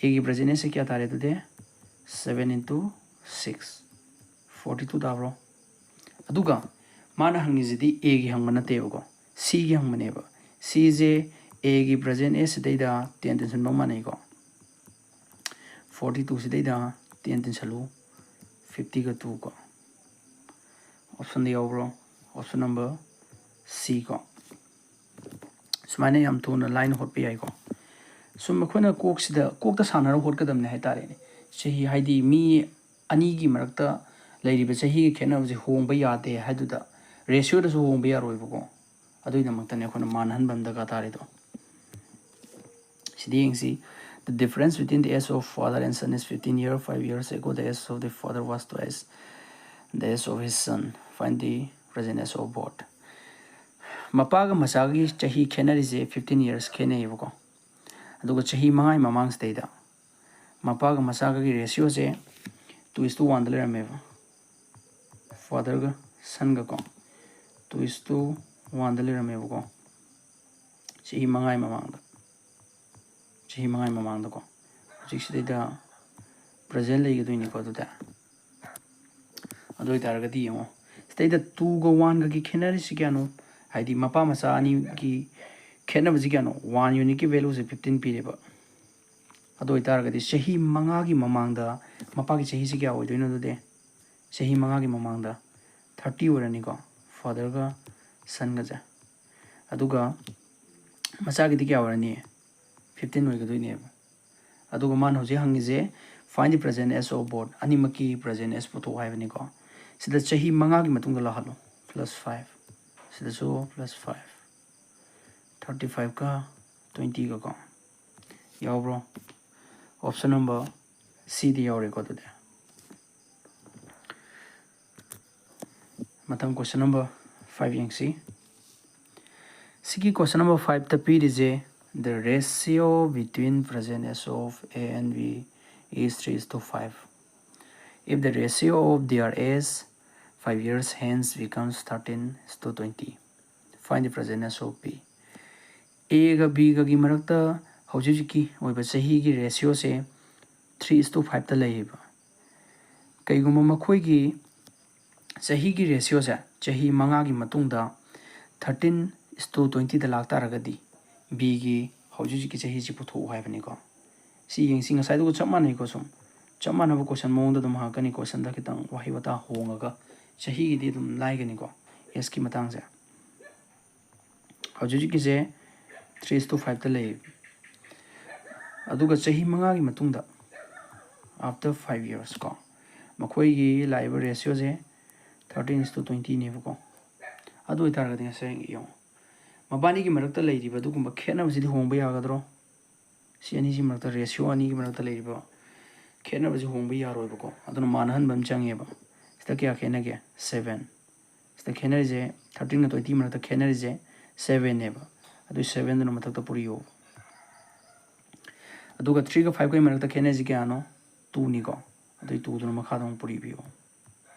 Aꯒꯤ present ageꯁꯦ ꯀꯌꯥ ꯇꯥꯔꯦ ꯑꯗꯨꯗꯤ? Seven into six, forty two ꯇꯥꯕ꯭ꯔꯣ? ꯑꯗꯨꯒ ꯃꯥꯅ ꯍꯪꯉꯤꯁꯤꯗꯤ Aꯒꯤ ꯍꯪꯕ ꯅꯠꯇꯦꯕꯀꯣ, Cꯒꯤ ꯍꯪꯕꯅꯦꯕ꯫ Cꯁꯦ Aꯒꯤ present ageꯁꯤꯗꯩꯗ ten ꯇꯦꯟꯁꯤꯟꯕ ꯃꯥꯟꯅꯩꯀꯣ꯫ Forty twoꯁꯤꯗꯩꯗ ten ꯇꯦꯟꯁꯤꯜꯂꯨ, fiftyꯒ two ꯀꯣ꯫ Optionꯗ ꯌꯥꯎꯕ꯭ꯔꯣ? Option number C ꯀꯣ꯫ ꯁꯨꯃꯥꯏꯅ ꯌꯥꯝ ꯊꯨꯅ line ꯍꯣꯠꯄ ꯌꯥꯏꯀꯣ꯫ ꯁꯨꯝ ꯑꯩꯈꯣꯏꯅ ꯀꯣꯛꯁꯤꯗ, ꯀꯣꯛꯇ ꯁꯥꯟꯅꯔ ꯍꯣꯠꯀꯗꯕꯅꯦ ꯍꯥꯏꯇꯥꯔꯦꯅꯦ꯫ ꯆꯍꯤ, ꯍꯥꯏꯗꯤ ꯃꯤ ꯑꯅꯤꯒꯤ ꯃꯔꯛꯇ ꯂꯩꯔꯤꯕ ꯆꯍꯤꯒꯤ ꯈꯦꯠꯅꯕꯁꯦ ꯍꯣꯡꯕ ꯌꯥꯗꯦ ꯍꯥꯏꯗꯨꯗ ratioꯗꯁꯨ ꯍꯣꯡꯕ ꯌꯥꯔꯣꯏꯕꯀꯣ꯫ ꯑꯗꯨꯒꯤꯗꯃꯛꯇꯅꯦ ꯑꯩꯈꯣꯏꯅ ꯃꯥꯟꯅꯍꯟꯕ ꯑꯃ ꯗꯔꯀꯥꯔ ꯇꯥꯔꯤꯗꯣ꯫ ꯁꯤꯗ ꯌꯦꯡꯁꯤ꯫ The difference between the age of father and son is fifteen years. Five years ago, the age of the father was twice the age of his son. Find the present age of both. ꯃꯄꯥꯒ ꯃꯆꯥꯒꯤ ꯆꯍꯤ ꯈꯦꯠꯅꯔꯤꯁꯦ fifteen years ꯈꯦꯠꯅꯩꯌꯦꯕꯀꯣ꯫ ꯑꯗꯨꯒ ꯆꯍꯤ ꯃꯉꯥꯒꯤ ꯃꯃꯥꯡꯁꯤꯗꯩꯗ ꯃꯄꯥꯒ ꯃꯆꯥꯒꯒꯤ ratioꯁꯦ two is to oneꯗ ꯂꯩꯔꯝꯃꯦꯕ꯫ Fatherꯒ sonꯒꯀꯣ, two is to oneꯗ ꯂꯩꯔꯝꯃꯦꯕꯀꯣ, ꯆꯍꯤ ꯃꯉꯥꯒꯤ ꯃꯃꯥꯡꯗ꯫ ꯆꯍꯤ ꯃꯉꯥꯒꯤ ꯃꯃꯥꯡꯗꯀꯣ꯫ ꯍꯧꯖꯤꯛꯁꯤꯗꯩꯗ present ꯂꯩꯒꯗꯣꯏꯅꯤꯀꯣ꯫ ꯑꯗꯨꯗ ꯑꯗꯨ ꯑꯣꯏꯇꯥꯔꯒꯗꯤ ꯌꯦꯡꯉꯣ, ꯁꯤꯗꯩꯗ twoꯒ oneꯒꯒꯤ ꯈꯦꯠꯅꯔꯤꯁꯤ ꯀꯌꯥꯅꯣ? ꯍꯥꯏꯗꯤ ꯃꯄꯥ ꯃꯆꯥ ꯑꯅꯤꯒꯤ ꯈꯦꯠꯅꯕꯁꯤ ꯀꯌꯥꯅꯣ? One unitꯀꯤ valueꯁꯦ fifteen ꯄꯤꯔꯦꯕ꯫ ꯑꯗꯨ ꯑꯣꯏꯇꯥꯔꯒꯗꯤ ꯆꯍꯤ ꯃꯉꯥꯒꯤ ꯃꯃꯥꯡꯗ ꯃꯄꯥꯒꯤ ꯆꯍꯤꯁꯤ ꯀꯌꯥ ꯑꯣꯏꯗꯣꯏꯅꯣ? ꯑꯗꯨꯗꯤ ꯆꯍꯤ ꯃꯉꯥꯒꯤ ꯃꯃꯥꯡꯗ thirty ꯑꯣꯏꯔꯅꯤꯀꯣ, fatherꯒ sonꯒꯁꯦ꯫ ꯑꯗꯨꯒ ꯃꯆꯥꯒꯤꯗꯤ ꯀꯌꯥ ꯑꯣꯏꯔꯅꯤ? Fifteen ꯑꯣꯏꯒꯗꯣꯏꯅꯦꯕ꯫ ꯑꯗꯨꯒ ꯃꯥꯅ ꯍꯧꯖꯤꯛ ꯍꯪꯉꯤꯁꯦ, find the present age of both, ꯑꯅꯤꯃꯛꯀꯤ present age ꯄꯨꯊꯣꯛꯑꯣ ꯍꯥꯏꯕꯅꯤꯀꯣ꯫ ꯁꯤꯗ ꯆꯍꯤ ꯃꯉꯥꯒꯤ ꯃꯇꯨꯡꯗ ꯂꯥꯛꯍꯜꯂꯣ, plus five꯫ ꯁꯤꯗꯁꯨ plus five꯫ Thirty fiveꯀ twentyꯒꯀꯣ ꯌꯥꯎꯕ꯭ꯔꯣ? Option number Cꯗ ꯌꯥꯎꯔꯦꯀꯣ꯫ ꯑꯗꯨꯗꯤ ꯃꯊꯪ question number five ꯌꯦꯡꯁꯤ꯫ ꯁꯤꯒꯤ question number fiveꯇ ꯄꯤꯔꯤꯁꯦ, the ratio between present age of A and B is three is to five. If the ratio of their age five years hence becomes thirteen is to twenty, find the present age of B. Aꯒ Bꯒꯒꯤ ꯃꯔꯛꯇ ꯍꯧꯖꯤꯛ ꯍꯧꯖꯤꯛꯀꯤ ꯑꯣꯏꯕ ꯆꯍꯤꯒꯤ ratioꯁꯦ three is to fiveꯇ ꯂꯩꯌꯦꯕ꯫ ꯀꯩꯒꯨꯝꯕ ꯃꯈꯣꯏꯒꯤ ꯆꯍꯤꯒꯤ ratioꯁꯦ ꯆꯍꯤ ꯃꯉꯥꯒꯤ ꯃꯇꯨꯡꯗ thirteen is to twentyꯗ ꯂꯥꯛꯇꯥꯔꯒꯗꯤ, Bꯒꯤ ꯍꯧꯖꯤꯛ ꯍꯧꯖꯤꯛꯀꯤ ꯆꯍꯤꯁꯤ ꯄꯨꯊꯣꯛꯎ ꯍꯥꯏꯕꯅꯤꯀꯣ꯫ ꯁꯤ ꯌꯦꯡꯁꯤ, ꯉꯁꯥꯏꯗꯨꯒ ꯆꯞ ꯃꯥꯟꯅꯩꯀꯣ꯫ ꯁꯨꯝ ꯆꯞ ꯃꯥꯟꯅꯕ question ꯃꯑꯣꯡꯗ ꯑꯗꯨꯝ ꯍꯪꯉꯛꯀꯅꯤ꯫ Questionꯗ ꯈꯤꯇꯪ ꯋꯥꯍꯩ ꯋꯥꯇꯥ ꯍꯣꯡꯉꯒ, ꯆꯍꯤꯒꯤꯗꯤ ꯑꯗꯨꯝ ꯂꯥꯏꯒꯅꯤꯀꯣ, ageꯀꯤ ꯃꯇꯥꯡꯁꯦ꯫ ꯍꯧꯖꯤꯛ ꯍꯧꯖꯤꯛꯀꯤꯁꯦ three is to fiveꯇ ꯂꯩ꯫ ꯑꯗꯨꯒ ꯆꯍꯤ ꯃꯉꯥꯒꯤ ꯃꯇꯨꯡꯗ, after five years ꯀꯣ, ꯃꯈꯣꯏꯒꯤ ꯂꯥꯛꯏꯕ ratioꯁꯦ thirteen is to twentyꯅꯦꯕꯀꯣ꯫ ꯑꯗꯨ ꯑꯣꯏꯇꯥꯔꯒꯗꯤ ꯉꯁꯥꯏ ꯌꯦꯡꯉꯣ, ꯃꯕꯥꯅꯤꯒꯤ ꯃꯔꯛꯇ ꯂꯩꯔꯤꯕ ꯑꯗꯨꯒꯨꯝꯕ ꯈꯦꯠꯅꯕꯁꯤꯗꯤ ꯍꯣꯡꯕ ꯌꯥꯒꯗ꯭ꯔꯣ? ꯁꯤ ꯑꯅꯤꯁꯤ ꯃꯔꯛꯇ, ꯔꯦꯁꯤꯌꯣ ꯑꯅꯤꯒꯤ ꯃꯔꯛꯇ ꯂꯩꯔꯤꯕ ꯈꯦꯠꯅꯕꯁꯤ ꯍꯣꯡꯕ ꯌꯥꯔꯣꯏꯕꯀꯣ꯫ ꯑꯗꯨꯅ ꯃꯥꯟꯅꯍꯟꯕ ꯑꯃ ꯆꯪꯉꯦꯕ꯫ ꯁꯤꯗ ꯀꯌꯥ ꯈꯦꯠꯅꯒꯦ? ꯁꯚꯦꯟ꯫ ꯁꯤꯗ ꯈꯦꯠꯅꯔꯤꯁꯦ, ꯊꯥꯔꯇꯤꯟꯒ ꯇ꯭ꯋꯦꯟꯇꯤ ꯃꯔꯛꯇ ꯈꯦꯠꯅꯔꯤꯁꯦ ꯁꯚꯦꯟꯅꯦꯕ꯫ ꯑꯗꯨꯏ ꯁꯚꯦꯟꯗꯨꯅ ꯃꯊꯛꯇ ꯄꯨꯔꯤꯌꯣ꯫ ꯑꯗꯨꯒ ꯊ꯭ꯔꯤꯒ ꯐꯥꯏꯚꯀꯒꯤ ꯃꯔꯛꯇ ꯈꯦꯠꯅꯔꯤꯁꯦ ꯀꯌꯥꯅꯣ? ꯇꯨꯅꯤꯀꯣ꯫ ꯑꯗꯨꯏ ꯇꯨꯗꯨꯅ ꯃꯈꯥꯗ ꯑꯃꯨꯛ ꯄꯨꯔꯤꯕꯤꯌꯣ꯫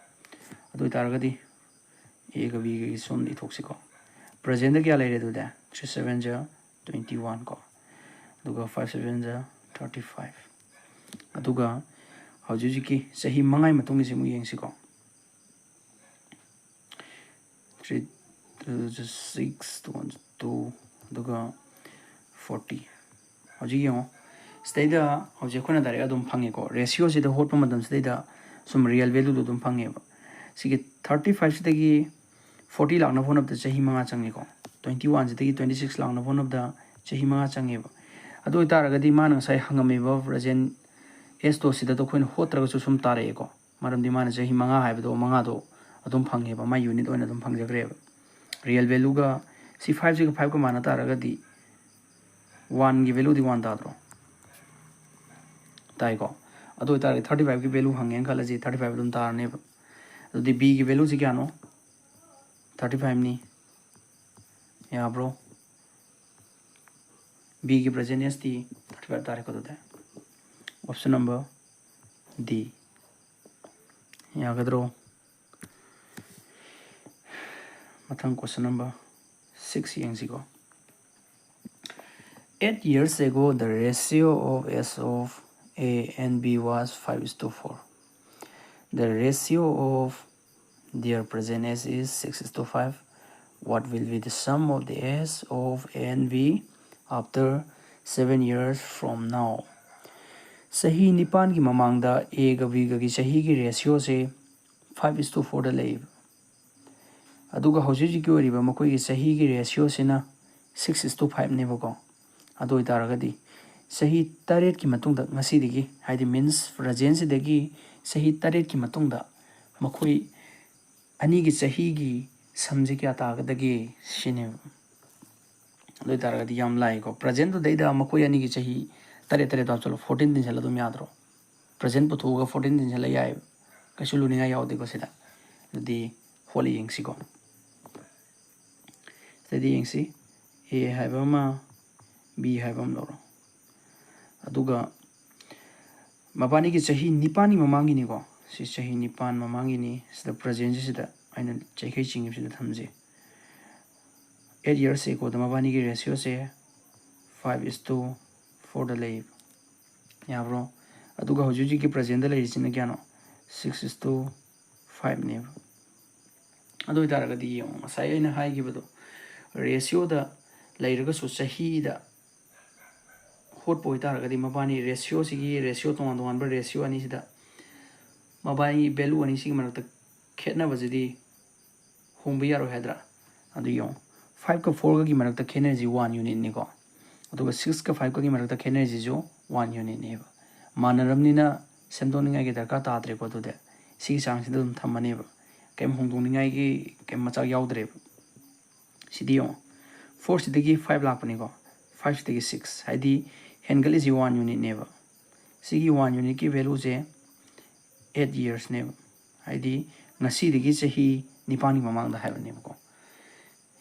ꯑꯗꯨ ꯑꯣꯏꯇꯥꯔꯒꯗꯤ ꯑꯦꯒ ꯕꯤꯒꯒꯤ ꯁꯣꯝꯗ ꯏꯊꯣꯛꯁꯤꯀꯣ꯫ ꯄ꯭ꯔꯖꯦꯟꯗ ꯀꯌꯥ ꯂꯩꯔꯦ ꯑꯗꯨꯗꯤ? ꯊ꯭ꯔꯤ ꯁꯚꯦꯟ ꯖꯥ ꯇ꯭ꯋꯦꯟꯇꯤ ꯋꯥꯟ ꯀꯣ꯫ ꯑꯗꯨꯒ ꯐꯥꯏꯚ ꯁꯚꯦꯟ ꯖꯥ ꯊꯥꯔꯇꯤ ꯐꯥꯏꯚ꯫ ꯑꯗꯨꯒ ꯍꯧꯖꯤꯛ ꯍꯧꯖꯤꯛꯀꯤ ꯆꯍꯤ ꯃꯉꯥꯒꯤ ꯃꯇꯨꯡꯒꯤꯁꯤ ꯑꯃꯨꯛ ꯌꯦꯡꯁꯤꯀꯣ꯫ ꯊ꯭ꯔꯤ ꯇꯨ ꯖꯥ ꯁꯤꯛꯁ, ꯇꯨ ꯋꯥꯟ ꯖꯥ ꯇꯨ, ꯑꯗꯨꯒ ꯐꯣꯔꯇꯤ꯫ ꯍꯧꯖꯤꯛ ꯌꯦꯡꯉꯣ, ꯁꯤꯗꯩꯗ ꯍꯧꯖꯤꯛ ꯑꯩꯈꯣꯏꯅ ꯗꯥꯏꯔꯦꯛ ꯑꯗꯨꯝ ꯐꯪꯉꯦꯀꯣ꯫ ꯔꯦꯁꯤꯌꯣꯁꯤꯗ ꯍꯣꯠꯄ ꯃꯇꯝꯁꯤꯗꯩꯗ ꯁꯨꯝ ꯔꯤꯌꯦꯜ ꯚꯦꯂꯨꯗꯣ ꯑꯗꯨꯝ ꯐꯪꯉꯦꯕ꯫ ꯁꯤꯒꯤ ꯊꯥꯔꯇꯤ ꯐꯥꯏꯚꯁꯤꯗꯒꯤ ꯐꯣꯔꯇꯤ ꯂꯥꯛꯅꯕ ꯍꯣꯠꯅꯕꯗ ꯆꯍꯤ ꯃꯉꯥ ꯆꯪꯉꯦꯀꯣ꯫ ꯇ꯭ꯋꯦꯟꯇꯤ ꯋꯥꯟꯁꯤꯗꯒꯤ ꯇ꯭ꯋꯦꯟꯇꯤ ꯁꯤꯛꯁ ꯂꯥꯛꯅꯕ ꯍꯣꯠꯅꯕꯗ ꯆꯍꯤ ꯃꯉꯥ ꯆꯪꯉꯦꯕ꯫ ꯑꯗꯨ ꯑꯣꯏꯇꯥꯔꯒꯗꯤ ꯃꯥꯅ ꯉꯁꯥꯏ ꯍꯪꯉꯝꯃꯤꯕ ꯄ꯭ꯔꯖꯦꯟ ꯑꯦꯖꯇꯣ ꯁꯤꯗ ꯑꯩꯈꯣꯏꯅ ꯍꯣꯠꯇ꯭ꯔꯒꯁꯨ ꯁꯨꯝ ꯇꯥꯔꯛꯑꯦꯀꯣ꯫ ꯃꯔꯝꯗꯤ ꯃꯥꯅ ꯆꯍꯤ ꯃꯉꯥ ꯍꯥꯏꯕꯗꯣ, ꯃꯉꯥꯗꯣ ꯑꯗꯨꯝ ꯐꯪꯉꯦꯕ, ꯃꯥꯏ ꯌꯨꯅꯤꯠ ꯑꯣꯏꯅ ꯑꯗꯨꯝ ꯐꯪꯖꯈ꯭ꯔꯦꯕ꯫ ꯔꯤꯌꯦꯜ ꯚꯦꯂꯨꯒ ꯁꯤ ꯐꯥꯏꯚꯁꯤꯒ ꯐꯥꯏꯚꯀ ꯃꯥꯟꯅ ꯇꯥꯔꯒꯗꯤ ꯋꯥꯟꯒꯤ ꯚꯦꯂꯨꯗꯤ ꯋꯥꯟ ꯇꯥꯗ꯭ꯔꯣ? ꯇꯥꯏꯀꯣ? ꯑꯗꯨ ꯑꯣꯏꯇꯥꯔꯗꯤ ꯊꯥꯔꯇꯤ ꯐꯥꯏꯚꯀꯤ ꯚꯦꯂꯨ ꯍꯪꯉꯦꯅ ꯈꯜꯂꯁꯤ, ꯊꯥꯔꯇꯤ ꯐꯥꯏꯚ ꯑꯗꯨꯝ ꯇꯥꯔꯅꯦꯕ꯫ ꯑꯗꯨꯗꯤ ꯕꯤꯒꯤ ꯚꯦꯂꯨꯁꯤ ꯀꯌꯥꯅꯣ? ꯊꯥꯔꯇꯤ ꯐꯥꯏꯚꯅꯤ꯫ ꯌꯥꯕ꯭ꯔꯣ? ꯕꯤꯒꯤ ꯄ꯭ꯔꯖꯦꯟ ꯑꯦꯖꯇꯤ ꯊꯥꯔꯇꯤ ꯐꯥꯏꯚ ꯇꯥꯔꯦꯀꯣ꯫ ꯑꯗꯨꯗꯤ option number D꯫ ꯌꯥꯒꯗ꯭ꯔꯣ? ꯃꯊꯪ question number six ꯌꯦꯡꯁꯤꯀꯣ꯫ Eight years ago, the ratio of S of A and B was five is to four. The ratio of their present age is six is to five. What will be the sum of the S of A and B after seven years from now? ꯆꯍꯤ ꯅꯤꯄꯥꯟꯒꯤ ꯃꯃꯥꯡꯗ ꯑꯦꯒ ꯕꯤꯒꯒꯤ ꯆꯍꯤꯒꯤ ꯔꯦꯁꯤꯌꯣꯁꯦ five ꯏꯁ two ꯐꯣꯔꯗ ꯂꯩꯌꯦꯕ꯫ ꯑꯗꯨꯒ ꯍꯧꯖꯤꯛ ꯍꯧꯖꯤꯛꯀꯤ ꯑꯣꯏꯔꯤꯕ ꯃꯈꯣꯏꯒꯤ ꯆꯍꯤꯒꯤ ꯔꯦꯁꯤꯌꯣꯁꯤꯅ ꯁꯤꯛꯁ ꯏꯁ ꯇꯨ ꯐꯥꯏꯚꯅꯦꯕꯀꯣ꯫ ꯑꯗꯨ ꯑꯣꯏꯇꯥꯔꯒꯗꯤ ꯆꯍꯤ ꯇꯔꯦꯠꯀꯤ ꯃꯇꯨꯡꯗ, ꯉꯁꯤꯗꯒꯤ, ꯍꯥꯏꯗꯤ ꯃꯤꯟꯁ ꯄ꯭ꯔꯖꯦꯟꯁꯤꯗꯒꯤ ꯆꯍꯤ ꯇꯔꯦꯠꯀꯤ ꯃꯇꯨꯡꯗ ꯃꯈꯣꯏ ꯑꯅꯤꯒꯤ ꯆꯍꯤꯒꯤ ꯁꯝꯁꯦ ꯀꯌꯥ ꯇꯥꯒꯗꯒꯦ ꯁꯤꯅꯦꯕ꯫ ꯑꯗꯨ ꯑꯣꯏꯇꯥꯔꯒꯗꯤ ꯌꯥꯝ ꯂꯥꯏꯀꯣ꯫ ꯄ꯭ꯔꯖꯦꯟꯗꯨꯗꯩꯗ ꯃꯈꯣꯏ ꯑꯅꯤꯒꯤ ꯆꯍꯤ ꯇꯔꯦꯠ ꯇꯔꯦꯠꯇꯣ ꯍꯥꯞꯆꯤꯜꯂꯣ, ꯐꯣꯔꯇꯤꯟ ꯇꯤꯟꯁꯤꯜꯂ ꯑꯗꯨꯝ ꯌꯥꯗ꯭ꯔꯣ? ꯄ꯭ꯔꯖꯦꯟ ꯄꯨꯊꯣꯛꯑꯒ ꯐꯣꯔꯇꯤꯟ ꯇꯤꯟꯁꯤꯜꯂ ꯌꯥꯏꯑꯕ, ꯀꯩꯁꯨ ꯂꯨꯅꯤꯡꯉꯥꯏ ꯌꯥꯎꯗꯦꯀꯣ ꯁꯤꯗ꯫ ꯑꯗꯨꯗꯤ ꯍꯣꯠꯂ ꯌꯦꯡꯁꯤꯀꯣ꯫ ꯁꯤꯗꯗꯤ ꯌꯦꯡꯁꯤ, ꯑꯦ ꯍꯥꯏꯕ ꯑꯃ, ꯕꯤ ꯍꯥꯏꯕ ꯑꯃ ꯂꯧꯔꯣ꯫ ꯑꯗꯨꯒ ꯃꯕꯥꯅꯤꯒꯤ ꯆꯍꯤ ꯅꯤꯄꯥꯟꯒꯤ ꯃꯃꯥꯡꯒꯤꯅꯤꯀꯣ꯫ ꯁꯤ ꯆꯍꯤ ꯅꯤꯄꯥꯟ ꯃꯃꯥꯡꯒꯤꯅꯤ꯫ ꯁꯤꯗ ꯄ꯭ꯔꯖꯦꯟꯁꯦ ꯁꯤꯗ ꯑꯩꯅ ꯆꯩꯈꯩ ꯆꯤꯡꯉꯤꯕꯁꯤꯗ ꯊꯝꯖꯩ꯫ ꯑꯦꯠ ꯌꯔꯁ ꯏꯀꯣꯗ ꯃꯕꯥꯅꯤꯒꯤ ꯔꯦꯁꯤꯌꯣꯁꯦ five is to fourꯗ ꯂꯩꯌꯦꯕ꯫ ꯌꯥꯕ꯭ꯔꯣ? ꯑꯗꯨꯒ ꯍꯧꯖꯤꯛ ꯍꯧꯖꯤꯛꯀꯤ ꯄ꯭ꯔꯖꯦꯟꯗ ꯂꯩꯔꯤꯁꯤꯅ ꯀꯌꯥꯅꯣ? Six is to fiveꯅꯦꯕ꯫ ꯑꯗꯨ ꯑꯣꯏꯇꯥꯔꯒꯗꯤ ꯌꯦꯡꯉꯣ, ꯉꯁꯥꯏ ꯑꯩꯅ ꯍꯥꯏꯈꯤꯕꯗꯣ, ꯔꯦꯁꯤꯌꯣꯗ ꯂꯩꯔꯒꯁꯨ ꯆꯍꯤꯗ ꯍꯣꯠꯄ ꯑꯣꯏꯇꯥꯔꯒꯗꯤ ꯃꯕꯥꯅꯤ ꯔꯦꯁꯤꯌꯣꯁꯤꯒꯤ, ꯔꯦꯁꯤꯌꯣ ꯇꯣꯉꯥꯟ ꯇꯣꯉꯥꯟꯕ ꯔꯦꯁꯤꯌꯣ ꯑꯅꯤꯁꯤꯗ ꯃꯕꯥꯅꯤ ꯚꯦꯂꯨ ꯑꯅꯤꯁꯤꯒꯤ ꯃꯔꯛꯇ ꯈꯦꯠꯅꯕꯁꯤꯗꯤ ꯍꯣꯡꯕ ꯌꯥꯔꯣꯏ ꯍꯥꯏꯗ꯭ꯔꯥ? ꯑꯗꯨ ꯌꯦꯡꯉꯣ, fiveꯀ fourꯒꯒꯤ ꯃꯔꯛꯇ ꯈꯦꯠꯅꯔꯤꯁꯤ one unitꯅꯤꯀꯣ꯫ ꯑꯗꯨꯒ sixꯀ fiveꯀꯒꯤ ꯃꯔꯛꯇ ꯈꯦꯠꯅꯔꯤꯁꯤꯁꯨ one unitꯅꯦꯕ꯫ ꯃꯥꯟꯅꯔꯕꯅꯤꯅ ꯁꯦꯝꯗꯣꯛꯅꯤꯡꯉꯥꯏꯒꯤ ꯗꯔꯀꯥꯔ ꯇꯥꯗ꯭ꯔꯦꯀꯣ꯫ ꯑꯗꯨꯗꯤ ꯁꯤꯒꯤ ꯆꯥꯡꯁꯤꯗ ꯑꯗꯨꯝ ꯊꯝꯃꯅꯦꯕ, ꯀꯩꯝ ꯍꯣꯡꯗꯣꯛꯅꯤꯡꯉꯥꯏꯒꯤ ꯀꯩꯝ ꯃꯆꯥꯛ ꯌꯥꯎꯗ꯭ꯔꯦꯕ꯫ ꯁꯤꯗꯤ ꯌꯦꯡꯉꯣ, fourꯁꯤꯗꯒꯤ five ꯂꯥꯛꯄꯅꯤꯀꯣ, fiveꯁꯤꯗꯒꯤ six, ꯍꯥꯏꯗꯤ ꯍꯦꯟꯒꯠꯂꯤꯁꯤ one unitꯅꯦꯕ꯫ ꯁꯤꯒꯤ one unitꯀꯤ ꯚꯦꯂꯨꯁꯦ eight yearsꯅꯦꯕ, ꯍꯥꯏꯗꯤ ꯉꯁꯤꯗꯒꯤ ꯆꯍꯤ ꯅꯤꯄꯥꯟꯒꯤ ꯃꯃꯥꯡꯗ ꯍꯥꯏꯕꯅꯦꯕꯀꯣ꯫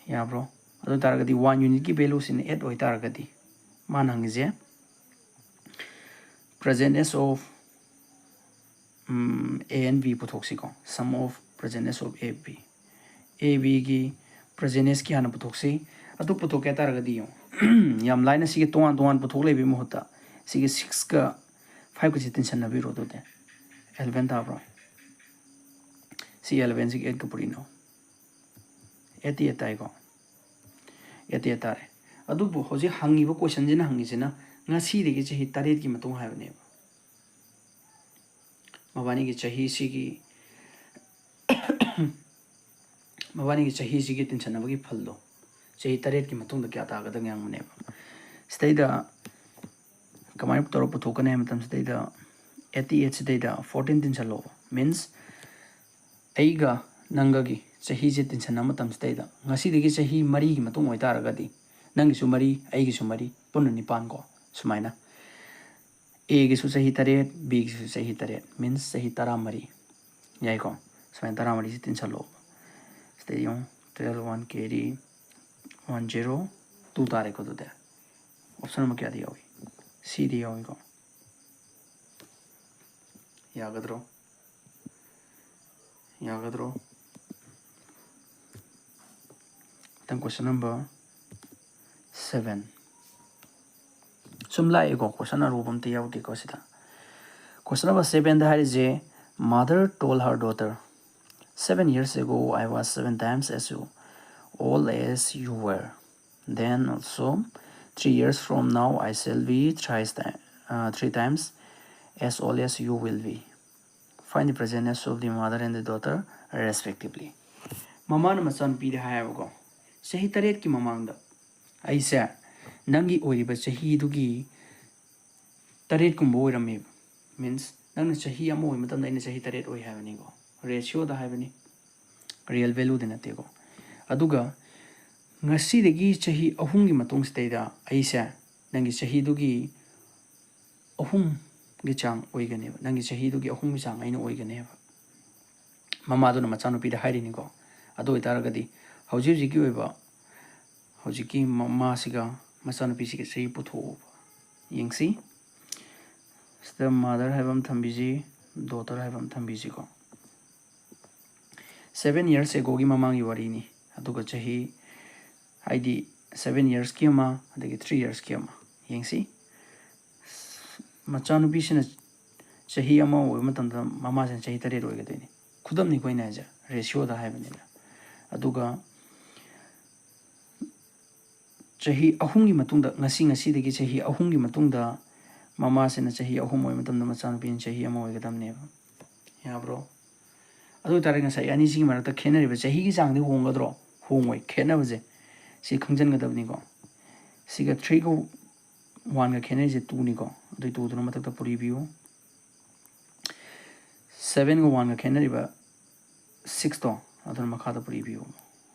ꯌꯥꯕ꯭ꯔꯣ? ꯑꯗꯨ ꯑꯣꯏ ꯇꯥꯔꯒꯗꯤ one unitꯀꯤ ꯚꯦꯂꯨꯁꯤꯅ eight ꯑꯣꯏꯇꯥꯔꯒꯗꯤ, ꯃꯥꯅ ꯍꯪꯉꯤꯁꯦ present as of, um, A and B ꯄꯨꯊꯣꯛꯁꯤꯀꯣ, sum of present as of A B꯫ A Bꯒꯤ present asꯀꯤ ꯍꯥꯟꯅ ꯄꯨꯊꯣꯛꯁꯤ꯫ ꯑꯗꯨ ꯄꯨꯊꯣꯛꯀꯦ ꯍꯥꯏ ꯇꯥꯔꯒꯗꯤ ꯌꯦꯡꯉꯣ, ꯌꯥꯝ ꯂꯥꯏꯅ ꯁꯤꯒꯤ ꯇꯣꯉꯥꯟ ꯇꯣꯉꯥꯟ ꯄꯨꯊꯣꯛ ꯂꯩꯕꯒꯤ ꯃꯍꯨꯠꯇ ꯁꯤꯒꯤ sixꯀ fiveꯀꯁꯤ ꯇꯤꯟꯁꯟꯅꯕꯤꯔꯣ꯫ ꯑꯗꯨꯗꯤ eleven ꯇꯥꯕ꯭ꯔꯣ? ꯁꯤ elevenꯁꯤꯒ eightꯀ ꯄꯨꯔꯤꯅꯣ? Eighty eight ꯇꯥꯏꯀꯣ? Eighty eight ꯇꯥꯔꯦ꯫ ꯑꯗꯨꯕꯨ ꯍꯧꯖꯤꯛ ꯍꯪꯉꯤꯕ questionꯁꯤꯅ ꯍꯪꯉꯤꯁꯤꯅ ꯉꯁꯤꯗꯒꯤ ꯆꯍꯤ ꯇꯔꯦꯠꯀꯤ ꯃꯇꯨꯡ ꯍꯥꯏꯕꯅꯦꯕ꯫ ꯃꯕꯥꯅꯤꯒꯤ ꯆꯍꯤꯁꯤꯒꯤ, ꯃꯕꯥꯅꯤꯒꯤ ꯆꯍꯤꯁꯤꯒꯤ ꯇꯤꯟꯁꯟꯅꯕꯒꯤ ꯐꯜꯗꯣ ꯆꯍꯤ ꯇꯔꯦꯠꯀꯤ ꯃꯇꯨꯡꯗ ꯀꯌꯥ ꯇꯥꯒꯗꯒꯦ ꯍꯪꯕꯅꯦꯕ꯫ ꯁꯤꯗꯩꯗ ꯀꯃꯥꯏꯅ ꯇꯧꯔ ꯄꯨꯊꯣꯛꯀꯅꯤ ꯍꯥꯏꯕ ꯃꯇꯝꯁꯤꯗꯩꯗ, eighty eight ꯁꯤꯗꯩꯗ fourteen ꯇꯤꯟꯁꯜꯂꯣꯕ꯫ Means, ꯑꯩꯒ ꯅꯪꯒꯒꯤ ꯆꯍꯤꯁꯦ ꯇꯤꯟꯁꯟꯅꯕ ꯃꯇꯝꯁꯤꯗꯩꯗ, ꯉꯁꯤꯗꯒꯤ ꯆꯍꯤ ꯃꯔꯤꯒꯤ ꯃꯇꯨꯡ ꯑꯣꯏꯇꯥꯔꯒꯗꯤ, ꯅꯪꯒꯤꯁꯨ ꯃꯔꯤ, ꯑꯩꯒꯤꯁꯨ ꯃꯔꯤ, ꯄꯨꯟꯅ ꯅꯤꯄꯥꯟ ꯀꯣ꯫ ꯁꯨꯃꯥꯏꯅ ꯑꯦꯒꯤꯁꯨ ꯆꯍꯤ ꯇꯔꯦꯠ, ꯕꯤꯒꯤꯁꯨ ꯆꯍꯤ ꯇꯔꯦꯠ, means ꯆꯍꯤ ꯇꯔꯥꯃꯔꯤ꯫ ꯌꯥꯏꯀꯣ? ꯁꯨꯃꯥꯏꯅ ꯇꯔꯥꯃꯔꯤꯁꯤ ꯇꯤꯟꯁꯜꯂꯣ꯫ ꯁꯤꯗ ꯌꯦꯡꯉꯣ, twelve one carry one zero two ꯇꯥꯔꯦꯀꯣ꯫ ꯑꯗꯨꯗꯤ option number ꯀꯌꯥꯗ ꯌꯥꯎꯏ? ꯁꯤꯗ ꯌꯥꯎꯏꯀꯣ꯫ ꯌꯥꯒꯗ꯭ꯔꯣ? ꯌꯥꯒꯗ꯭ꯔꯣ? ꯃꯊꯪ question number seven꯫ ꯁꯨꯝ ꯂꯥꯛꯑꯦꯀꯣ, question ꯑꯔꯨꯕ ꯑꯝꯇ ꯌꯥꯎꯗꯦꯀꯣ ꯁꯤꯗ꯫ Question number sevenꯗ ꯍꯥꯏꯔꯤꯁꯦ, "Mother told her daughter, seven years ago I was seven times as you, old as you were. Then also, three years from now I shall be thrice ti-, uh, three times as old as you will be. Find the present age of the mother and the daughter respectively." ꯃꯃꯥꯅ ꯃꯆꯥꯅꯨꯄꯤꯗ ꯍꯥꯏꯌꯦꯕꯀꯣ, ꯆꯍꯤ ꯇꯔꯦꯠꯀꯤ ꯃꯃꯥꯡꯗ ꯑꯩꯁꯦ ꯅꯪꯒꯤ ꯑꯣꯏꯔꯤꯕ ꯆꯍꯤꯗꯨꯒꯤ ꯇꯔꯦꯠꯀꯨꯝꯕ ꯑꯣꯏꯔꯝꯃꯦꯕ꯫ Means, ꯅꯪꯅ ꯆꯍꯤ ꯑꯃ ꯑꯣꯏꯕ ꯃꯇꯝꯗ ꯑꯩꯅ ꯆꯍꯤ ꯇꯔꯦꯠ ꯑꯣꯏ ꯍꯥꯏꯕꯅꯤꯀꯣ꯫ Ratioꯗ ꯍꯥꯏꯕꯅꯤ, real valueꯗ ꯅꯠꯇꯦꯀꯣ꯫ ꯑꯗꯨꯒ ꯉꯁꯤꯗꯒꯤ ꯆꯍꯤ ꯑꯍꯨꯝꯒꯤ ꯃꯇꯨꯡꯁꯤꯗꯩꯗ ꯑꯩꯁꯦ ꯅꯪꯒꯤ ꯆꯍꯤꯗꯨꯒꯤ ꯑꯍꯨꯝꯒꯤ ꯆꯥꯡ ꯑꯣꯏꯒꯅꯦꯕ, ꯅꯪꯒꯤ ꯆꯍꯤꯗꯨꯒꯤ ꯑꯍꯨꯝꯒꯤ ꯆꯥꯡ ꯑꯩꯅ ꯑꯣꯏꯒꯅꯦꯕ꯫ ꯃꯃꯥꯗꯨꯅ ꯃꯆꯥꯅꯨꯄꯤꯗ ꯍꯥꯏꯔꯤꯅꯤꯀꯣ꯫ ꯑꯗꯨ ꯑꯣꯏꯇꯥꯔꯒꯗꯤ ꯍꯧꯖꯤꯛ ꯍꯧꯖꯤꯛꯀꯤ ꯑꯣꯏꯕ, ꯍꯧꯖꯤꯛꯀꯤ ꯃꯃꯥꯁꯤꯒ ꯃꯆꯥꯅꯨꯄꯤꯁꯤꯒ ꯆꯍꯤ ꯄꯨꯊꯣꯛꯑꯣꯕ꯫ ꯌꯦꯡꯁꯤ꯫ ꯁꯤꯗ mother ꯍꯥꯏꯕ ꯑꯃ ꯊꯝꯕꯤꯁꯤ, daughter ꯍꯥꯏꯕ ꯑꯃ ꯊꯝꯕꯤꯁꯤꯀꯣ꯫ Seven years agoꯒꯤ ꯃꯃꯥꯡꯒꯤ ꯋꯥꯔꯤꯅꯤ꯫ ꯑꯗꯨꯒ ꯆꯍꯤ, ꯍꯥꯏꯗꯤ seven yearsꯀꯤ ꯑꯃ, ꯑꯗꯒꯤ three yearsꯀꯤ ꯑꯃ꯫ ꯌꯦꯡꯁꯤ꯫ ꯃꯆꯥꯅꯨꯄꯤꯁꯤꯅ ꯆꯍꯤ ꯑꯃ ꯑꯣꯏꯕ ꯃꯇꯝꯗ ꯃꯃꯥꯁꯤꯅ ꯆꯍꯤ ꯇꯔꯦꯠ ꯑꯣꯏꯒꯗꯣꯏꯅꯤ꯫ ꯈꯨꯗꯝꯅꯤ ꯑꯩꯈꯣꯏꯅ ꯍꯥꯏꯁꯦ, ratioꯗ ꯍꯥꯏꯕꯅꯤꯅ꯫ ꯑꯗꯨꯒ ꯆꯍꯤ ꯑꯍꯨꯝꯒꯤ ꯃꯇꯨꯡꯗ, ꯉꯁꯤ, ꯉꯁꯤꯗꯒꯤ ꯆꯍꯤ ꯑꯍꯨꯝꯒꯤ ꯃꯇꯨꯡꯗ ꯃꯃꯥꯁꯤꯅ ꯆꯍꯤ ꯑꯍꯨꯝ ꯑꯣꯏꯕ ꯃꯇꯝꯗ ꯃꯆꯥꯅꯨꯄꯤꯅ ꯆꯍꯤ ꯑꯃ ꯑꯣꯏꯒꯗꯕꯅꯦꯕ꯫ ꯌꯥꯕ꯭ꯔꯣ? ꯑꯗꯨ ꯑꯣꯏꯇꯥꯔꯗꯤ ꯉꯁꯥꯏ ꯑꯅꯤꯁꯤꯒꯤ ꯃꯔꯛꯇ ꯈꯦꯠꯅꯔꯤꯕ ꯆꯍꯤꯒꯤ ꯆꯥꯡꯗꯤ ꯍꯣꯡꯒꯗ꯭ꯔꯣ? ꯍꯣꯡꯉꯣꯏ꯫ ꯈꯦꯠꯅꯕꯁꯦ ꯁꯤ ꯈꯪꯖꯟꯒꯗꯕꯅꯤꯀꯣ꯫ ꯁꯤꯒ threeꯒ oneꯒ ꯈꯦꯠꯅꯔꯤꯁꯦ twoꯅꯤꯀꯣ꯫ ꯑꯗꯨꯏ twoꯗꯨꯅ ꯃꯊꯛꯇ ꯄꯨꯔꯤꯕꯤꯌꯨ꯫ Sevenꯒ oneꯒ ꯈꯦꯠꯅꯔꯤꯕ sixꯇꯣ, ꯑꯗꯨꯅ ꯃꯈꯥꯗ ꯄꯨꯔꯤꯕꯤꯌꯨ꯫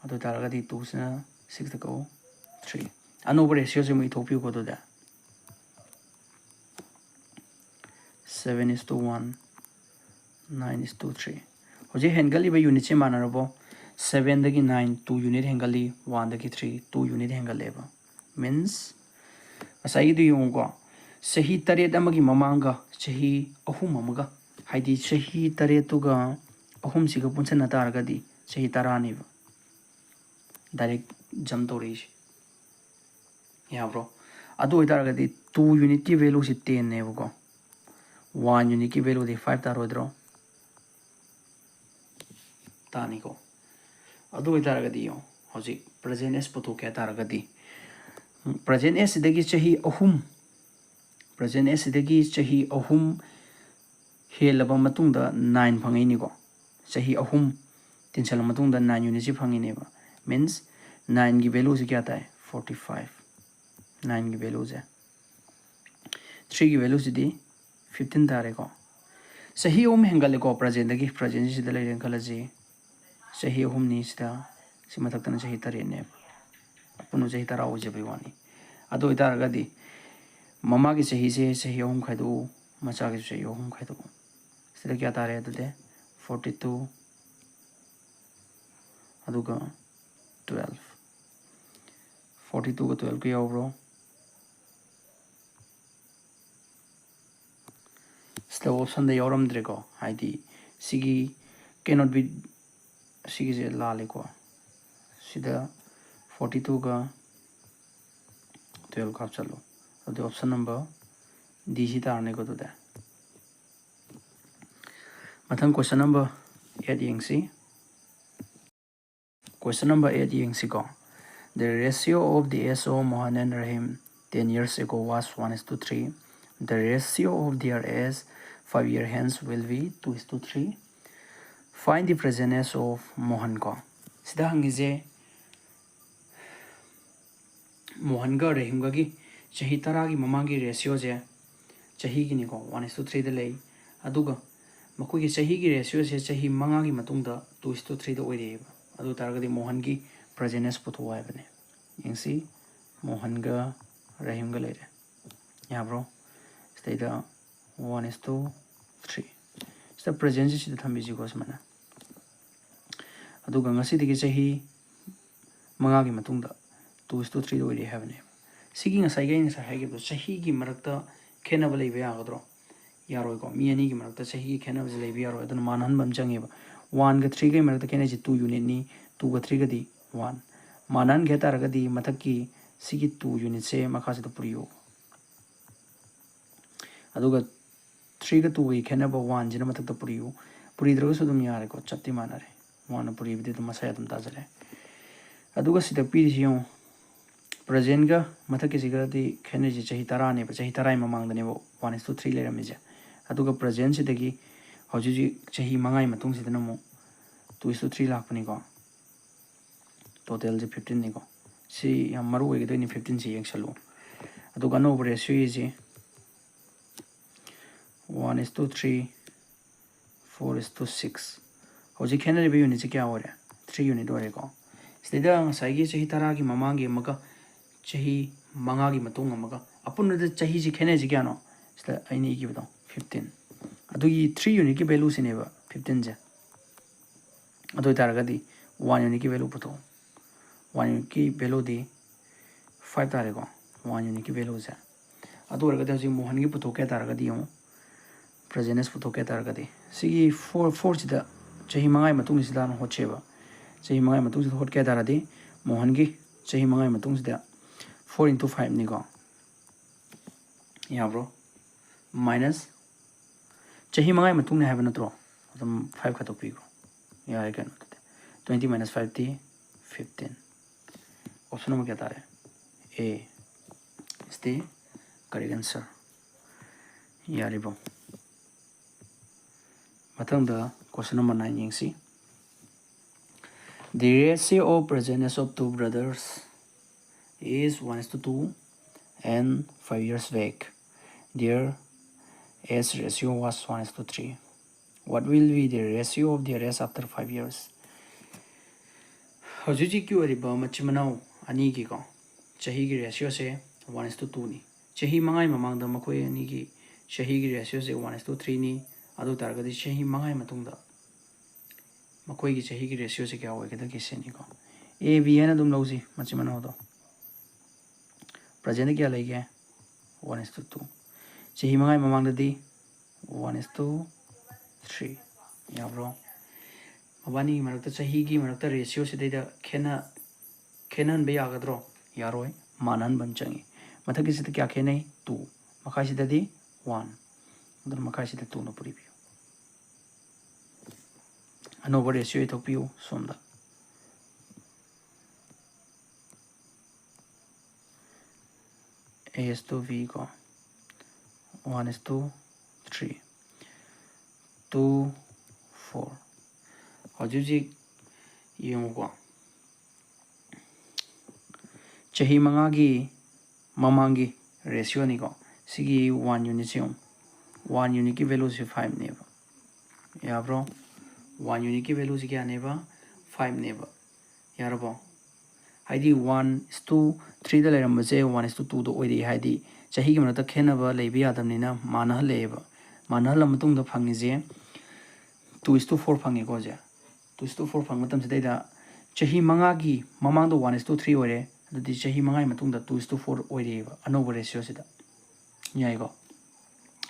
ꯑꯗꯨ ꯑꯣꯏꯇꯥꯔꯒꯗꯤ twoꯁꯤꯅ sixꯇ ꯀꯛꯎ, three꯫ ꯑꯅꯧꯕ ꯔꯦꯁꯤꯌꯣꯁꯦ ꯑꯃꯨꯛ ꯏꯊꯣꯛꯄꯤꯌꯨꯀꯣ꯫ ꯑꯗꯨꯗꯤ seven is to one, nine is to three. ꯍꯧꯖꯤꯛ ꯍꯦꯟꯒꯠꯂꯤꯕ ꯌꯨꯅꯤꯠꯁꯦ ꯃꯥꯟꯅꯔꯕꯣ? ꯁꯕꯦꯟꯗꯒꯤ ꯅꯥꯏꯟ, ꯇꯨ ꯌꯨꯅꯤꯠ ꯍꯦꯟꯒꯠꯂꯤ꯫ ꯋꯥꯟꯗꯒꯤ ꯊ꯭ꯔꯤ, ꯇꯨ ꯌꯨꯅꯤꯠ ꯍꯦꯟꯒꯠꯂꯦꯕ꯫ ꯃꯤꯟꯁ, ꯉꯁꯥꯏꯒꯤꯗꯨ ꯌꯦꯡꯉꯨꯀꯣ, ꯆꯍꯤ ꯇꯔꯦꯠ ꯑꯃꯒꯤ ꯃꯃꯥꯡꯒ ꯆꯍꯤ ꯑꯍꯨꯝ ꯑꯃꯒ, ꯍꯥꯏꯗꯤ ꯆꯍꯤ ꯇꯔꯦꯠꯇꯨꯒ ꯑꯍꯨꯝꯁꯤꯒ ꯄꯨꯟꯁꯤꯟꯅ ꯇꯥꯔꯒꯗꯤ ꯆꯍꯤ ꯇꯔꯥꯅꯦꯕ꯫ ꯗꯥꯏꯔꯦꯛ ꯖꯝ ꯇꯧꯔꯛꯏꯁꯦ꯫ ꯌꯥꯕ꯭ꯔꯣ? ꯑꯗꯨ ꯑꯣꯏꯇꯥꯔꯒꯗꯤ ꯇꯨ ꯌꯨꯅꯤꯠꯀꯤ ꯚꯦꯂꯨꯁꯤ ꯇꯦꯟꯅꯦꯕꯀꯣ, ꯋꯥꯟ ꯌꯨꯅꯤꯠꯀꯤ ꯚꯦꯂꯨꯗꯤ ꯐꯥꯏꯚ ꯇꯥꯔꯣꯏꯗ꯭ꯔꯣ? ꯇꯥꯅꯤꯀꯣ꯫ ꯑꯗꯨ ꯑꯣꯏꯇꯥꯔꯒꯗꯤ ꯌꯦꯡꯉꯣ, ꯍꯧꯖꯤꯛ ꯄ꯭ꯔꯖꯦꯟ ꯑꯦꯖ ꯄꯨꯊꯣꯛꯀꯦ ꯍꯥꯏ ꯇꯥꯔꯒꯗꯤ, ꯄ꯭ꯔꯖꯦꯟ ꯑꯦꯖꯁꯤꯗꯒꯤ ꯆꯍꯤ ꯑꯍꯨꯝ, ꯄ꯭ꯔꯖꯦꯟ ꯑꯦꯖꯁꯤꯗꯒꯤ ꯆꯍꯤ ꯑꯍꯨꯝ ꯍꯦꯜꯂꯕ ꯃꯇꯨꯡꯗ ꯅꯥꯏꯟ ꯐꯪꯉꯛꯏꯅꯤꯀꯣ꯫ ꯆꯍꯤ ꯑꯍꯨꯝ ꯇꯤꯟꯁꯤꯜꯂ ꯃꯇꯨꯡꯗ ꯅꯥꯏꯟ ꯌꯨꯅꯤꯠꯁꯤ ꯐꯪꯉꯤꯅꯦꯕ꯫ ꯃꯤꯟꯁ, ꯅꯥꯏꯟꯒꯤ ꯚꯦꯂꯨꯁꯤ ꯀꯌꯥ ꯇꯥꯏ? Forty five. ꯅꯥꯏꯟꯒꯤ ꯚꯦꯂꯨꯁꯦ, ꯊ꯭ꯔꯤꯒꯤ ꯚꯦꯂꯨꯁꯤꯗꯤ ꯐꯤꯐꯇꯤꯟ ꯇꯥꯔꯦꯀꯣ꯫ ꯆꯍꯤ ꯑꯍꯨꯝ ꯍꯦꯟꯒꯠꯂꯦꯀꯣ, ꯄ꯭ꯔꯖꯦꯟꯗꯒꯤ, ꯄ꯭ꯔꯖꯦꯟꯁꯤꯗ ꯂꯩꯔꯦꯅ ꯈꯜꯂꯁꯤ꯫ ꯆꯍꯤ ꯑꯍꯨꯝꯅꯤ ꯁꯤꯗ, ꯁꯤ ꯃꯊꯛꯇꯅ ꯆꯍꯤ ꯇꯔꯦꯠꯅꯦꯕ꯫ ꯑꯄꯨꯟꯕ ꯆꯍꯤ ꯇꯔꯥ ꯑꯣꯏꯖꯕꯩ ꯋꯥꯅꯤ꯫ ꯑꯗꯨ ꯑꯣꯏꯇꯥꯔꯒꯗꯤ ꯃꯃꯥꯒꯤ ꯆꯍꯤꯁꯦ ꯆꯍꯤ ꯑꯍꯨꯝ ꯈꯥꯏꯗꯣꯛꯎ, ꯃꯆꯥꯒꯤꯁꯨ ꯆꯍꯤ ꯑꯍꯨꯝ ꯈꯥꯏꯗꯣꯛꯎ꯫ ꯁꯤꯗ ꯀꯌꯥ ꯇꯥꯔꯦ ꯑꯗꯨꯗꯤ? ꯐꯣꯔꯇꯤ ꯇꯨ, ꯑꯗꯨꯒ ꯇꯨꯋꯦꯜꯐ꯫ ꯐꯣꯔꯇꯤ ꯇꯨꯒ ꯇꯨꯋꯦꯜꯐꯀ ꯌꯥꯎꯕ꯭ꯔꯣ? ꯁꯤꯗ ꯑꯣꯞꯁꯟꯗ ꯌꯥꯎꯔꯝꯗ꯭ꯔꯦꯀꯣ, ꯍꯥꯏꯗꯤ ꯁꯤꯒꯤ cannot be, ꯁꯤꯒꯤꯁꯦ ꯂꯥꯜꯂꯦꯀꯣ꯫ ꯁꯤꯗ ꯐꯣꯔꯇꯤ ꯇꯨꯒ ꯇꯨꯋꯦꯜꯐꯀ ꯍꯥꯞꯆꯜꯂꯨ꯫ ꯑꯗꯨꯗꯤ ꯑꯣꯞꯁꯟ ꯅꯝꯕꯔ ꯗꯤ ꯁꯤ ꯇꯥꯔꯅꯤꯀꯣ ꯑꯗꯨꯗꯤ꯫ ꯃꯊꯪ ꯀꯣꯏꯁꯟ ꯅꯝꯕꯔ ꯑꯦꯠ ꯌꯦꯡꯁꯤ꯫ ꯀꯣꯏꯁꯟ ꯅꯝꯕꯔ ꯑꯦꯠ ꯌꯦꯡꯁꯤꯀꯣ꯫ The ratio of the age of Mohan and Rahim ten years ago was one is to three. The ratio of their age five year hence will be two is to three. Find the present age of Mohan ꯀꯣ꯫ ꯁꯤꯗ ꯍꯪꯉꯤꯁꯦ ꯃꯣꯍꯟꯒ ꯔꯍꯤꯝꯒꯒꯤ ꯆꯍꯤ ꯇꯔꯥꯒꯤ ꯃꯃꯥꯡꯒꯤ ꯔꯦꯁꯤꯌꯣꯁꯦ ꯆꯍꯤꯒꯤꯅꯤꯀꯣ, one ꯏꯁ two ꯊ꯭ꯔꯤꯗ ꯂꯩ꯫ ꯑꯗꯨꯒ ꯃꯈꯣꯏꯒꯤ ꯆꯍꯤꯒꯤ ꯔꯦꯁꯤꯌꯣꯁꯦ ꯆꯍꯤ ꯃꯉꯥꯒꯤ ꯃꯇꯨꯡꯗ ꯇꯨ ꯏꯁ ꯇꯨ ꯊ꯭ꯔꯤꯗ ꯑꯣꯏꯔꯛꯑꯦꯕ꯫ ꯑꯗꯨ ꯑꯣꯏ ꯇꯥꯔꯒꯗꯤ ꯃꯣꯍꯟꯒꯤ ꯄ꯭ꯔꯖꯦꯟ ꯑꯦꯖ ꯄꯨꯊꯣꯛꯑꯣ ꯍꯥꯏꯕꯅꯦ꯫ ꯌꯦꯡꯁꯤ꯫ ꯃꯣꯍꯟꯒ ꯔꯍꯤꯝꯒ ꯂꯩꯔꯦ꯫ ꯌꯥꯕ꯭ꯔꯣ? ꯁꯤꯗꯩꯗ one is to three꯫ ꯁꯤꯗ presentꯁꯤ ꯁꯤꯗ ꯊꯝꯕꯤꯁꯤꯀꯣ ꯁꯨꯃꯥꯏꯅ꯫ ꯑꯗꯨꯒ ꯉꯁꯤꯗꯒꯤ ꯆꯍꯤ ꯃꯉꯥꯒꯤ ꯃꯇꯨꯡꯗ two is to threeꯗ ꯑꯣꯏꯔꯦ ꯍꯥꯏꯕꯅꯦꯕ꯫ ꯁꯤꯒꯤ ꯉꯁꯥꯏꯒꯤ ꯑꯩꯅ ꯉꯁꯥꯏ ꯍꯥꯏꯈꯤꯕꯗꯣ, ꯆꯍꯤꯒꯤ ꯃꯔꯛꯇ ꯈꯦꯠꯅꯕ ꯂꯩꯕ ꯌꯥꯒꯗ꯭ꯔꯣ? ꯌꯥꯔꯣꯏꯀꯣ꯫ ꯃꯤ ꯑꯅꯤꯒꯤ ꯃꯔꯛꯇ ꯆꯍꯤꯒꯤ ꯈꯦꯠꯅꯕꯁꯦ ꯂꯩꯕ ꯌꯥꯔꯣꯏ꯫ ꯑꯗꯨꯅ ꯃꯥꯟꯅꯍꯟꯕ ꯑꯃ ꯆꯪꯉꯦꯕ꯫ Oneꯒ threeꯒꯒꯤ ꯃꯔꯛꯇ ꯈꯦꯠꯅꯩꯁꯦ two unitꯅꯤ, twoꯒ threeꯒꯗꯤ one꯫ ꯃꯥꯟꯅꯍꯟꯒꯦ ꯍꯥꯏ ꯇꯥꯔꯒꯗꯤ ꯃꯊꯛꯀꯤ ꯁꯤꯒꯤ two unitꯁꯦ ꯃꯈꯥꯁꯤꯗ ꯄꯨꯔꯤꯌꯨ꯫ ꯑꯗꯨꯒ threeꯒ twoꯒꯒꯤ ꯈꯦꯠꯅꯕ oneꯁꯤꯅ ꯃꯊꯛꯇ ꯄꯨꯔꯤꯌꯨ꯫ ꯄꯨꯔꯤꯗ꯭ꯔꯒꯁꯨ ꯑꯗꯨꯝ ꯌꯥꯔꯦꯀꯣ, ꯆꯞꯇꯤ ꯃꯥꯟꯅꯔꯦ꯫ Oneꯅ ꯄꯨꯔꯤꯕꯗꯤ ꯑꯗꯨꯝ ꯃꯁꯥ ꯑꯗꯨꯝ ꯇꯥꯖꯔꯦ꯫ ꯑꯗꯨꯒ ꯁꯤꯗ ꯄꯤꯔꯤꯁꯤ ꯌꯦꯡꯉꯨ, presentꯒ ꯃꯊꯛꯀꯤꯁꯤꯒꯗꯤ ꯈꯦꯠꯅꯔꯤꯁꯦ ꯆꯍꯤ ꯇꯔꯥꯅꯦꯕ, ꯆꯍꯤ ꯇꯔꯥꯒꯤ ꯃꯃꯥꯡꯗꯅꯦꯕ one is to three ꯂꯩꯔꯝꯃꯤꯁꯦ꯫ ꯑꯗꯨꯒ presentꯁꯤꯗꯒꯤ ꯍꯧꯖꯤꯛ ꯍꯧꯖꯤꯛ ꯆꯍꯤ ꯃꯉꯥꯒꯤ ꯃꯇꯨꯡꯁꯤꯗꯅ ꯑꯃꯨꯛ two is to three ꯂꯥꯛꯄꯅꯤꯀꯣ꯫ Totalꯁꯦ fifteenꯅꯤꯀꯣ꯫ ꯁꯤ ꯌꯥꯝ ꯃꯔꯨ ꯑꯣꯏꯒꯗꯣꯏꯅꯤ, fifteenꯁꯤ ꯌꯦꯡꯁꯜꯂꯨ꯫ ꯑꯗꯨꯒ ꯑꯅꯧꯕ ratioꯁꯤ one is to three, four is to six꯫ ꯍꯧꯖꯤꯛ ꯈꯦꯠꯅꯔꯤꯕ unitꯁꯦ ꯀꯌꯥ ꯑꯣꯏꯔꯦ? Three unit ꯑꯣꯏꯔꯦꯀꯣ꯫ ꯁꯤꯗꯩꯗ ꯉꯁꯥꯏꯒꯤ ꯆꯍꯤ ꯇꯔꯥꯒꯤ ꯃꯃꯥꯡꯒꯤ ꯑꯃꯒ ꯆꯍꯤ ꯃꯉꯥꯒꯤ ꯃꯇꯨꯡ ꯑꯃꯒ, ꯑꯄꯨꯟꯕꯗ ꯆꯍꯤꯁꯤ ꯈꯦꯠꯅꯔꯤꯁꯤ ꯀꯌꯥꯅꯣ? ꯁꯤꯗ ꯑꯩꯅ ꯏꯈꯤꯕꯗꯣ fifteen꯫ ꯑꯗꯨꯒꯤ three unitꯀꯤ valueꯁꯤꯅꯦꯕ fifteenꯁꯦ꯫ ꯑꯗꯨ ꯑꯣꯏꯇꯥꯔꯒꯗꯤ one unitꯀꯤ value ꯄꯨꯊꯣꯛꯑꯣ꯫ One unitꯀꯤ valueꯗꯤ five ꯇꯥꯔꯦꯀꯣ, one unitꯀꯤ valueꯁꯦ꯫ ꯑꯗꯨ ꯑꯣꯏꯔꯒꯗꯤ ꯍꯧꯖꯤꯛ ꯃꯣꯍꯟꯒꯤ ꯄꯨꯊꯣꯛꯀꯦ ꯍꯥꯏ ꯇꯥꯔꯒꯗꯤ ꯌꯦꯡꯉꯨ, presentness ꯄꯨꯊꯣꯛꯀꯦ ꯍꯥꯏ ꯇꯥꯔꯒꯗꯤ ꯁꯤꯒꯤ four, fourꯁꯤꯗ ꯆꯍꯤ ꯃꯉꯥꯒꯤ ꯃꯇꯨꯡꯁꯤꯗ ꯍꯥꯟꯅ ꯍꯣꯠꯁꯦꯕ꯫ ꯆꯍꯤ ꯃꯉꯥꯒꯤ ꯃꯇꯨꯡꯁꯤꯗ ꯍꯣꯠꯀꯦ ꯍꯥꯏ ꯇꯥꯔꯗꯤ ꯃꯣꯍꯟꯒꯤ ꯆꯍꯤ ꯃꯉꯥꯒꯤ ꯃꯇꯨꯡꯁꯤꯗ four into fiveꯅꯤꯀꯣ꯫ ꯌꯥꯕ꯭ꯔꯣ? Minus ꯆꯍꯤ ꯃꯉꯥꯒꯤ ꯃꯇꯨꯡꯅꯦ ꯍꯥꯏꯕ ꯅꯠꯇ꯭ꯔꯣ? ꯑꯗꯨꯝ five ꯈꯥꯏꯗꯣꯛꯄꯤꯈ꯭ꯔꯣ꯫ ꯌꯥꯔꯦ ꯀꯩꯅꯣ ꯑꯗꯨꯗꯤ꯫ Twenty minus fiveꯇꯤ fifteen꯫ Option number ꯀꯌꯥ ꯇꯥꯔꯦ? A is the correct answer꯫ ꯌꯥꯔꯤꯕꯣ? ꯃꯊꯪꯗ question number nine ꯌꯦꯡꯁꯤ꯫ The ratio of presentness of two brothers is one is to two, and five years back, their age ratio was one is to three. What will be the ratio of their age after five years? ꯍꯧꯖꯤꯛ ꯍꯧꯖꯤꯛꯀꯤ ꯑꯣꯏꯔꯤꯕ ꯃꯆꯤꯟ ꯃꯅꯥꯎ ꯑꯅꯤꯒꯤꯀꯣ, ꯆꯍꯤꯒꯤ ꯔꯦꯁꯤꯌꯣꯁꯦ one ꯏꯁ two ꯇꯨꯅꯤ꯫ ꯆꯍꯤ ꯃꯉꯥꯒꯤ ꯃꯃꯥꯡꯗ ꯃꯈꯣꯏ ꯑꯅꯤꯒꯤ ꯆꯍꯤꯒꯤ ꯔꯦꯁꯤꯌꯣꯁꯦ ꯋꯥꯟ ꯏꯁ ꯇꯨ ꯊ꯭ꯔꯤꯅꯤ꯫ ꯑꯗꯨ ꯑꯣꯏ ꯇꯥꯔꯒꯗꯤ ꯆꯍꯤ ꯃꯉꯥꯒꯤ ꯃꯇꯨꯡꯗ ꯃꯈꯣꯏꯒꯤ ꯆꯍꯤꯒꯤ ꯔꯦꯁꯤꯌꯣꯁꯦ ꯀꯌꯥ ꯑꯣꯏꯒꯗꯒꯦ ꯁꯤꯅꯤꯀꯣ꯫ ꯑꯦ ꯕꯤ ꯍꯥꯏꯅ ꯑꯗꯨꯝ ꯂꯧꯁꯤ, ꯃꯆꯤꯟ ꯃꯅꯥꯎꯗꯣ꯫ ꯄ꯭ꯔꯖꯦꯟꯗ ꯀꯌꯥ ꯂꯩꯒꯦ? ꯋꯥꯟ ꯏꯁ ꯇꯨ ꯇꯨ꯫ ꯆꯍꯤ ꯃꯉꯥꯒꯤ ꯃꯃꯥꯡꯗꯗꯤ ꯋꯥꯟ ꯏꯁ ꯇꯨ ꯊ꯭ꯔꯤ꯫ ꯌꯥꯕ꯭ꯔꯣ? ꯃꯕꯥꯅꯤꯒꯤ ꯃꯔꯛꯇ, ꯆꯍꯤꯒꯤ ꯃꯔꯛꯇ ꯔꯦꯁꯤꯌꯣꯁꯤꯗꯩꯗ ꯈꯦꯠꯅ ꯈꯦꯠꯅꯍꯟꯕ ꯌꯥꯒꯗ꯭ꯔꯣ? ꯌꯥꯔꯣꯏ꯫ ꯃꯥꯟꯅꯍꯟꯕ ꯑꯃ ꯆꯪꯉꯤ꯫ ꯃꯊꯛꯀꯤꯁꯤꯗ ꯀꯌꯥ ꯈꯦꯠꯅꯩ? ꯇꯨ꯫ ꯃꯈꯥꯏꯁꯤꯗꯗꯤ ꯋꯥꯟ꯫ ꯑꯗꯨꯅ ꯃꯈꯥꯏꯁꯤꯗ ꯇꯨꯅ ꯄꯨꯔꯤꯕꯤꯌꯨ꯫ ꯑꯅꯧꯕ ꯔꯦꯁꯤꯌꯣ ꯏꯊꯣꯛꯄꯤꯌꯨ ꯁꯣꯝꯗ꯫ A is to B ꯀꯣ, one is to three, two, four꯫ ꯍꯧꯖꯤꯛ ꯍꯧꯖꯤꯛ ꯌꯦꯡꯉꯨꯀꯣ, ꯆꯍꯤ ꯃꯉꯥꯒꯤ ꯃꯃꯥꯡꯒꯤ ꯔꯦꯁꯤꯌꯣꯅꯤꯀꯣ꯫ ꯁꯤꯒꯤ ꯋꯥꯟ ꯌꯨꯅꯤꯠꯁꯦ ꯌꯦꯡꯉꯨ, ꯋꯥꯟ ꯌꯨꯅꯤꯠꯀꯤ ꯚꯦꯂꯨꯁꯦ ꯐꯥꯏꯚꯅꯦꯕ꯫ ꯌꯥꯕ꯭ꯔꯣ? ꯋꯥꯟ ꯌꯨꯅꯤꯠꯀꯤ ꯚꯦꯂꯨꯁꯦ ꯀꯌꯥꯅꯦꯕ? ꯐꯥꯏꯚꯅꯦꯕ꯫ ꯌꯥꯔꯕꯣ? ꯍꯥꯏꯗꯤ ꯋꯥꯟ ꯏꯁ ꯇꯨ ꯊ꯭ꯔꯤꯗ ꯂꯩꯔꯝꯕꯁꯦ ꯋꯥꯟ ꯏꯁ ꯇꯨ ꯇꯨꯗ ꯑꯣꯏꯔꯛꯏ꯫ ꯍꯥꯏꯗꯤ ꯆꯍꯤꯒꯤ ꯃꯔꯛꯇ ꯈꯦꯠꯅꯕ ꯂꯩꯕ ꯌꯥꯗꯕꯅꯤꯅ ꯃꯥꯟꯅꯍꯜꯂꯛꯑꯦꯕ꯫ ꯃꯥꯟꯅꯍꯜꯂ ꯃꯇꯨꯡꯗ ꯐꯪꯉꯤꯁꯦ ꯇꯨ ꯏꯁ ꯇꯨ ꯐꯣꯔ ꯐꯪꯉꯦꯀꯣ ꯍꯧꯖꯤꯛ꯫ ꯇꯨ ꯏꯁ ꯇꯨ ꯐꯣꯔ ꯐꯪꯕ ꯃꯇꯝꯁꯤꯗꯩꯗ ꯆꯍꯤ ꯃꯉꯥꯒꯤ ꯃꯃꯥꯡꯗ ꯋꯥꯟ ꯏꯁ ꯇꯨ ꯊ꯭ꯔꯤ ꯑꯣꯏꯔꯦ, ꯑꯗꯨꯗꯤ ꯆꯍꯤ ꯃꯉꯥꯒꯤ ꯃꯇꯨꯡꯗ ꯇꯨ ꯏꯁ ꯇꯨ ꯐꯣꯔ ꯑꯣꯏꯔꯛꯑꯦꯕ ꯑꯅꯧꯕ ꯔꯦꯁꯤꯌꯣꯁꯤꯗ꯫ ꯌꯥꯏꯀꯣ?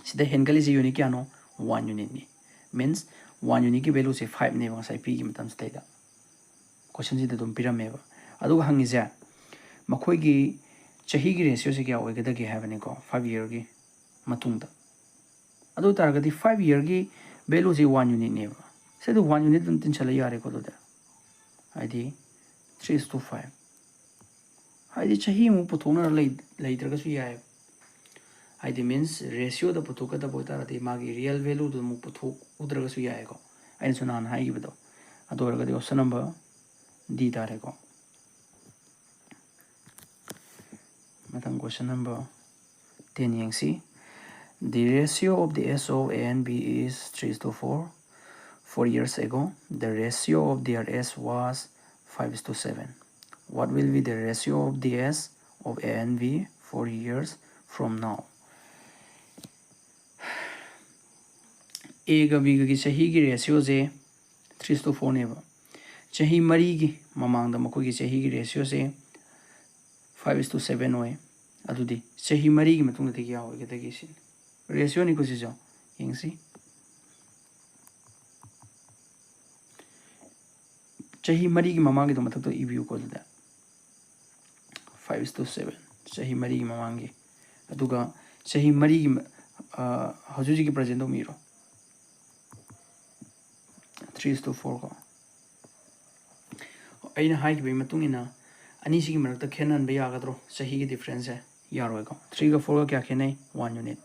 ꯁꯤꯗ ꯍꯦꯟꯒꯠꯂꯤꯁꯦ ꯌꯨꯅꯤꯠ ꯀꯌꯥꯅꯣ? ꯋꯥꯟ ꯌꯨꯅꯤꯠꯅꯤ꯫ ꯃꯤꯟꯁ ꯋꯥꯟ ꯌꯨꯅꯤꯠꯀꯤ ꯚꯦꯂꯨꯁꯦ ꯐꯥꯏꯚꯅꯦꯕ ꯉꯁꯥꯏ ꯄꯤꯈꯤꯕ ꯃꯇꯝꯁꯤꯗꯩꯗ꯫ ꯀꯣꯏꯁꯟꯁꯤꯗ ꯑꯗꯨꯝ ꯄꯤꯔꯝꯃꯦꯕ꯫ ꯑꯗꯨꯒ ꯍꯪꯉꯤꯁꯦ ꯃꯈꯣꯏꯒꯤ ꯆꯍꯤꯒꯤ ꯔꯦꯁꯤꯌꯣꯁꯦ ꯀꯌꯥ ꯑꯣꯏꯒꯗꯒꯦ ꯍꯥꯏꯕꯅꯤꯀꯣ, ꯐꯥꯏꯚ ꯌꯔꯒꯤ ꯃꯇꯨꯡꯗ꯫ ꯑꯗꯨ ꯑꯣꯏ ꯇꯥꯔꯒꯗꯤ ꯐꯥꯏꯚ ꯌꯔꯒꯤ ꯚꯦꯂꯨꯁꯦ ꯋꯥꯟ ꯌꯨꯅꯤꯠꯅꯦꯕ꯫ ꯁꯤꯗ ꯋꯥꯟ ꯌꯨꯅꯤꯠ ꯑꯗꯨꯝ ꯇꯤꯟꯁꯤꯜꯂ ꯌꯥꯔꯦꯀꯣ ꯑꯗꯨꯗꯤ꯫ ꯍꯥꯏꯗꯤ ꯊ꯭ꯔꯤ ꯏꯁ ꯇꯨ ꯐꯥꯏꯚ꯫ ꯍꯥꯏꯗꯤ ꯆꯍꯤꯃꯨꯛ ꯄꯨꯊꯣꯛꯅꯔ ꯂꯩ-, ꯂꯩꯇ꯭ꯔꯒꯁꯨ ꯌꯥꯏ꯫ ꯍꯥꯏꯗꯤ ꯃꯤꯟꯁ ꯔꯦꯁꯤꯌꯣꯗ ꯄꯨꯊꯣꯛꯀꯗꯕ ꯑꯣꯏ ꯇꯥꯔꯗꯤ ꯃꯥꯒꯤ ꯔꯤꯌꯦꯜ ꯚꯦꯂꯨꯗꯨ ꯑꯃꯨꯛ ꯄꯨꯊꯣꯛꯎꯗ꯭ꯔꯒꯁꯨ ꯌꯥꯏꯀꯣ, ꯑꯩꯅꯁꯨ ꯅꯍꯥꯟ ꯍꯥꯏꯈꯤꯕꯗꯣ꯫ ꯑꯗꯨ ꯑꯣꯏꯔꯒꯗꯤ ꯑꯣꯞꯁꯟ ꯅꯝꯕꯔ ꯗꯤ ꯇꯥꯔꯦꯀꯣ꯫ ꯃꯊꯪ ꯀꯣꯏꯁꯟ ꯅꯝꯕꯔ ꯇꯦꯟ ꯌꯦꯡꯁꯤ꯫ The ratio of the S of A and B is three is to four. Four years ago, the ratio of their S was five is to seven. What will be the ratio of the S of A and B four years from now. Aꯒ Bꯒꯒꯤ ꯆꯍꯤꯒꯤ ratioꯁꯦ three is to fourꯅꯦꯕ꯫ ꯆꯍꯤ ꯃꯔꯤꯒꯤ ꯃꯃꯥꯡꯗ ꯃꯈꯣꯏꯒꯤ ꯆꯍꯤꯒꯤ ratioꯁꯦ five is to seven ꯑꯣꯏ꯫ ꯑꯗꯨꯗꯤ ꯆꯍꯤ ꯃꯔꯤꯒꯤ ꯃꯇꯨꯡꯗꯗꯤ ꯀꯌꯥ ꯑꯣꯏꯒꯗꯒꯦ ꯁꯤꯅꯤ꯫ Ratioꯅꯤꯀꯣ ꯁꯤꯁꯨ꯫ ꯌꯦꯡꯁꯤ꯫ ꯆꯍꯤ ꯃꯔꯤꯒꯤ ꯃꯃꯥꯡꯒꯤꯗꯣ ꯃꯊꯛꯇ ꯏꯕꯤꯌꯨꯀꯣ ꯑꯗꯨꯗ꯫ Five is to seven꯫ ꯆꯍꯤ ꯃꯔꯤꯒꯤ ꯃꯃꯥꯡꯒꯤ꯫ ꯑꯗꯨꯒ ꯆꯍꯤ ꯃꯔꯤꯒꯤ ꯃ-, ꯑ, ꯍꯧꯖꯤꯛ ꯍꯧꯖꯤꯛꯀꯤ presentꯗꯣ ꯑꯃꯨꯛ ꯏꯔꯣ꯫ Three is to four ꯀꯣ꯫ ꯑꯩꯅ ꯍꯥꯏꯈꯤꯕꯒꯤ ꯃꯇꯨꯡ ꯏꯟꯅ ꯑꯅꯤꯁꯤꯒꯤ ꯃꯔꯛꯇ ꯈꯦꯠꯅꯍꯟꯕ ꯌꯥꯒꯗ꯭ꯔꯣ? ꯆꯍꯤꯒꯤ differenceꯁꯦ ꯌꯥꯔꯣꯏꯀꯣ꯫ Threeꯒ fourꯒ ꯀꯌꯥ ꯈꯦꯠꯅꯩ? One unit꯫